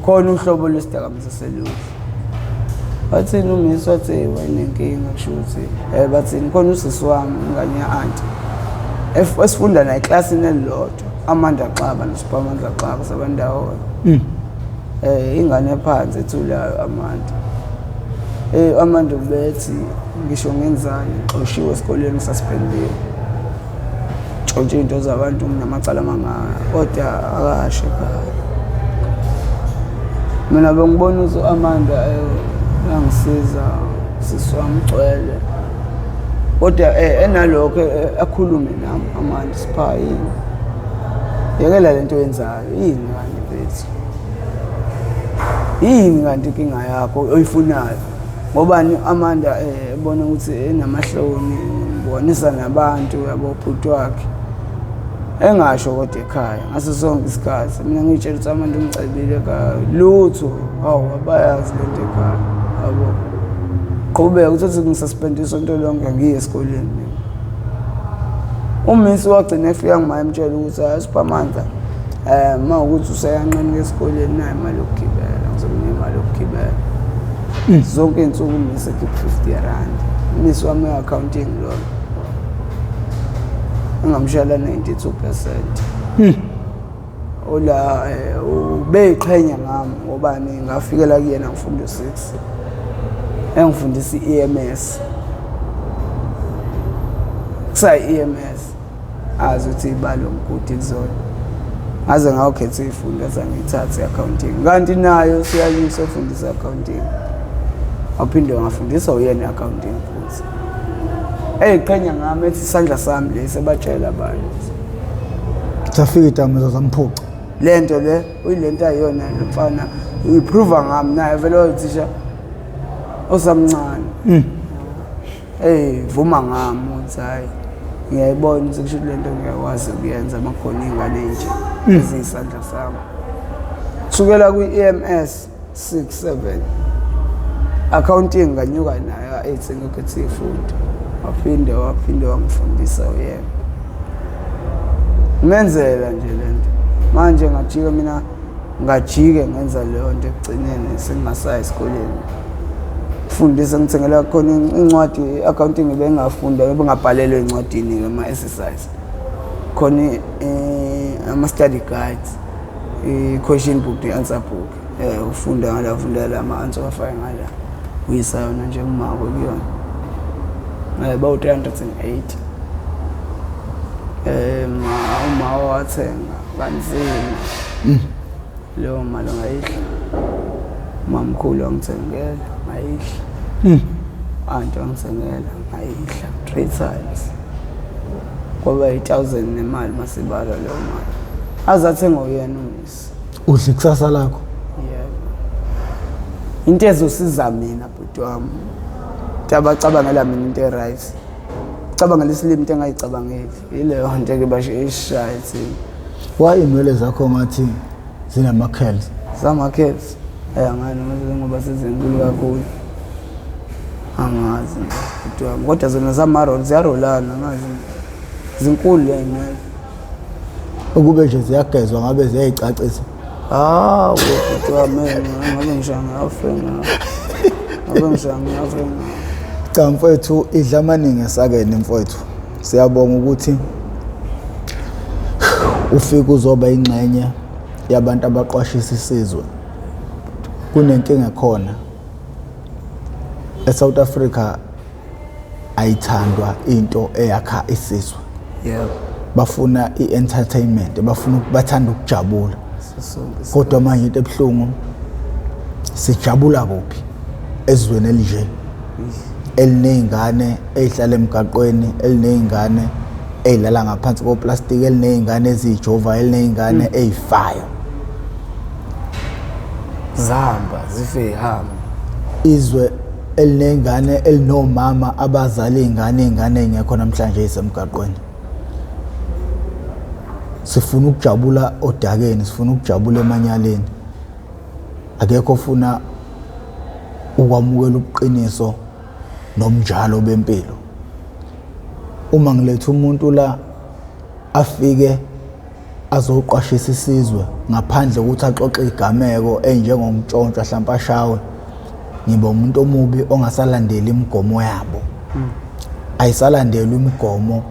khona uhlobo lwesidakamizwa seludla. Bathini umisi? Wathi, "Hey, wayenenkinga." Kusho ukuthi bathini, khona usisi wami, ingane ya-anti esifunda naye eklasini elilodwa, Amanda Xaba noSiphamandla Xaba, sabandawonye, ingane ephansi ethulayo Amanda. Amanda ubethi ngisho ngenzani, ngixoshiwe esikoleni, ngisaspendiwe, ntshontshe iy'nto zabantu, nginamacala amangaka, kodwa akasho ekhaya. Mina bengibona ukuthi u-Amanda uyangisiza, sisi wami ugcwele, kodwa enalokho akhulume nami, Amanda, Sipha, yini, yekela lento oyenzayo, yini kanti mfethu, yini kanti inkinga yakho oyifunayo? Ngobani Amanda ebona ukuthi enamahloni, ngibonisa nabantu yabo bhuti wakhe, engasho kodwa ekhaya ngaso sonke isikhathi. Mina ngiyitshela ukuthi Amanda ungicebile ka lutho, hawu, abayazi lento ekhaya yabo. Qhubeka uthathe ngisuspend isonto lonke, ngiye esikoleni mina. Umisi wagcina efika ngima emtshela ukuthi hayi Siphamandla, uma ukuthi useyanqenuka esikoleni, nayo imali yokugibela, ngizomnika imali yokugibela. Zonke iy'nsuku umisi ekhipha R50. Umisi wami we-accounting lona engamshayela 92%. Ola ubeyiqhenya ngami, ngobani ngafikela kuyena ngifunda u-6, engifundisa i-EMS, kusayi-EMS, azi ukuthi ibalo ngikude kuzona, ngaze ngawukhetha iy'fundo azangiyithathe i-accounting, kanti nayo siyanyusa efundisa i-accounting, waphinde ngafundiswa uyena i-accounting futhi, eyiqhenya ngami, ethi isandla sami lesi, ebatshela abanye. Safika idakamizwa zamphuca. Le nto le uyilento ayiyona lo mfana, uyiprova ngami, naye vele wayuthisha osamncane. Hey, vuma ngami ukuthi hayi, ngiyayibona ukuthi kusho ukuthi lento ngiyakwazi ukuyenza uma khona iy'ngane nje eziyisandla sami. Kusukela kwi-EMS 6 7, accounting nganyuka nayo ka-8, ngekhethe ifundo, waphinde wangifundisa uyena. Ngenzela nje lento. Manje ngajika mina ngajike ngenza leyo nto ekugcineni sengingasayi esikoleni. Fundisa ngithengela khona incwadi i-accounting bengafunda bengabhalelwe encwadini ama-exercise. Khona ama-study guides, i-question book ne-answer book. Ufunda ngala ufunda la ama-answer wafake ngala. Uyisa yona nje kumako kuyona. Bawu-380. Ma uma wathenga kanzima. Leyo mali ngayidla. Mamkhulu wangithengela ngayidla. Anti wangithengela ngayidla 3 times. Kwaba yi-1000 nemali masibala leyo mali. Azathengwa uyena umisi. Udla ikusasa lakho. Yebo. Into ezosiza mina bhuti wami. Into abacabangela mina into e-right. Cabangela isilimi into engayicabangeli. Yileyo nto ke basho ishaya thina. Why inwele zakho ngathi zinama-curls? Zama-curls. Angani ngoba sezinkulu kakhulu. Angazi bhuti wami. Kodwa zona zama-roll ziyarolana angazi. Zinkulu le inwele. Ukube nje ziyagezwa ngabe ziyayicacisa. Hawu bhuti wami ngabe ngishaya nge-Afrika. Ngabe ngishaya nge-Afrika. Cha mfowethu idla amaningi esakeni mfowethu. Siyabonga ukuthi ufike uzoba ingxenye yabantu abaqwashisa isizwe. Kunenkinga khona eSouth Africa ayithandwa into eyakha isizwe. Yebo. Bafuna i-entertainment, bafuna bathanda ukujabula. Kodwa manje into ebuhlungu sijabula kuphi ezweni elinje eliney'ngane ey'hlala emgaqweni, eliney'ngane ey'lala ngaphansi koplastiki, eliney'ngane eziyijova, eliney'ngane ey'fayo. Zihamba zife ihamba. Izwe eliney'ngane elinomama abazala iy'ngane iy'ngane ey'ngekho namhlanje ey'semgaqweni. Sifuna ukujabula odakeni, sifuna ukujabula emanyaleni. Akekho ofuna ukwamukela ubuqiniso nomnjalo bempilo. Uma ngiletha umuntu la afike azoqwashisa isizwe ngaphandle kokuthi axoxe igameko enjengokuntshontshwa hlampe ashawe, ngiba umuntu omubi ongasalandeli imigomo yabo. Ayisalandelwa imigomo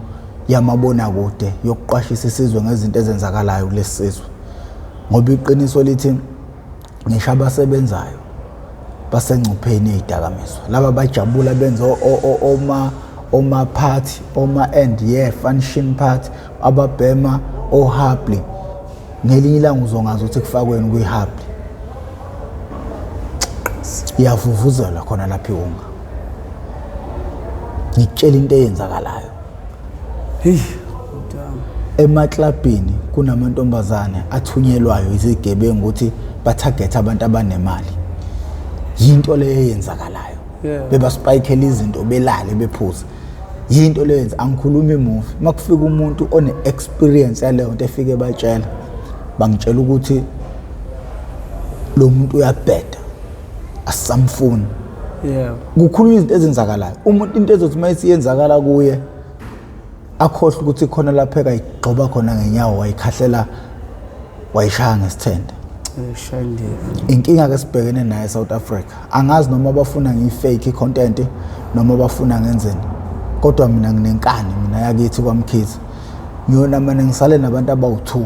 yamabonakude yokuqwashisa isizwe ngezinto ezenzakalayo kulesi sizwe. Ngoba iqiniso lithi ngisho abasebenzayo basengcupheni yezidakamizwa. Laba bajabula benza oma party, oma end year function party, ababhema ohabli. Ngelinye ilanga uzongazi ukuthi kufakweni kwihabli. Iyavuvuzela khona lapha iwunga. Ngikutshela into eyenzakalayo. Hey, emaklabhini kunamantombazane athunyelwayo izigebengu ukuthi bathagethe abantu abanemali. Yinto leyo eyenzakalayo. Bebaspikela izinto belale bephuze. Yinto leyo yenza angikhulumi movie. Makufika umuntu one experience yaleyo nto efike batshela, bangitshela ukuthi lo muntu uyabheda, asisamfuni. Kukhulunywa izinto ezenzakalayo. Umuntu into ezothi uma isiyenzakala kuye akhohlwe ukuthi khona lapha ekayigxoba khona ngenyawo wayikhahlela wayishaya ngesithende. Inkinga ke sibhekene nayo eSouth Africa. Angazi noma bafuna ngiyi-fake i-content noma bafuna ngenzeni. Kodwa mina nginenkani mina yakithi kwaMkhize. Ngiyona mane ngisale nabantu abawu-2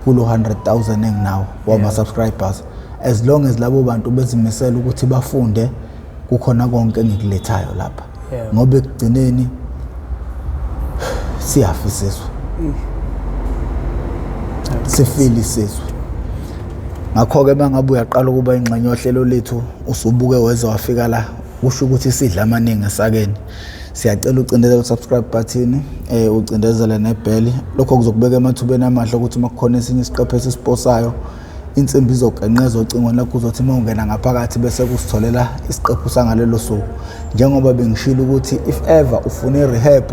kulo 100,000 enginawo wama subscribers. As long as labo bantu bezimisela ukuthi bafunde kukhona konke engikulethayo lapha. Ngoba ekugcineni siyafa isizwe. Sifile isizwe. Ngakho-ke mangabe uyaqala ukuba ingxenye yohlelo lethu usubuke weze wafika la, kusho ukuthi sidla amaningi esakeni. Siyacela ucindezele u-subscribe button, ucindezele nebell. Lokho kuzokubeka emathubeni amahle ukuthi uma kukhona esinye isiqephu esisiposayo, insimbi izogenqeza ocingweni lakho, uzothi uma ungena ngaphakathi bese kusitholela isiqephu sangalelo suku. Njengoba bengishilo ukuthi if ever ufuna i-rehab,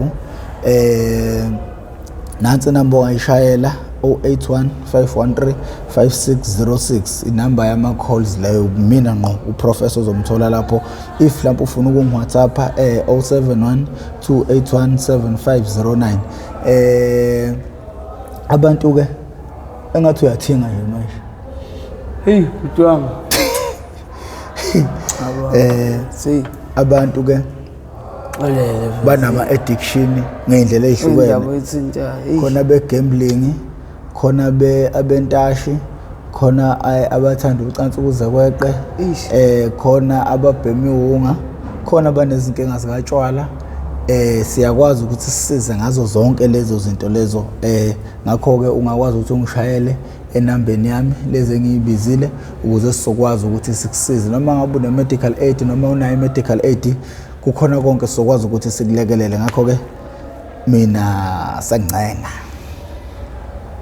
nansi inamba ongayishayela 081 513 5606, inamba yama calls leyo, mina ngqo uprofessor ozomthola lapho. If mhlawumbe ufuna ukungi-WhatsApp, 071 281 7509. Abantu ke engathi uyathinga nje manje. Hey, bhuti wami. Eh, See, abantu ke olele. Banama addiction ngey'ndlela ey'hlukene. Indaba oyithintayo. Eish. Khona be-gambling, khona be abentashi, khona abathanda ucansi ukuze kweqe. Eish. Khona ababhema iwunga, khona abanezinkinga zikatshwala. Siyakwazi ukuthi sisize ngazo zonke lezo zinto lezo. Ngakho-ke ungakwazi ukuthi ungishayele enambeni yami lezi engiyibizile ukuze sizokwazi ukuthi sikusize, noma ngabe une-medical aid noma unayo i-medical aid, kukhona konke sizokwazi ukuthi sikulekelele. Ngakho-ke mina sengincenga.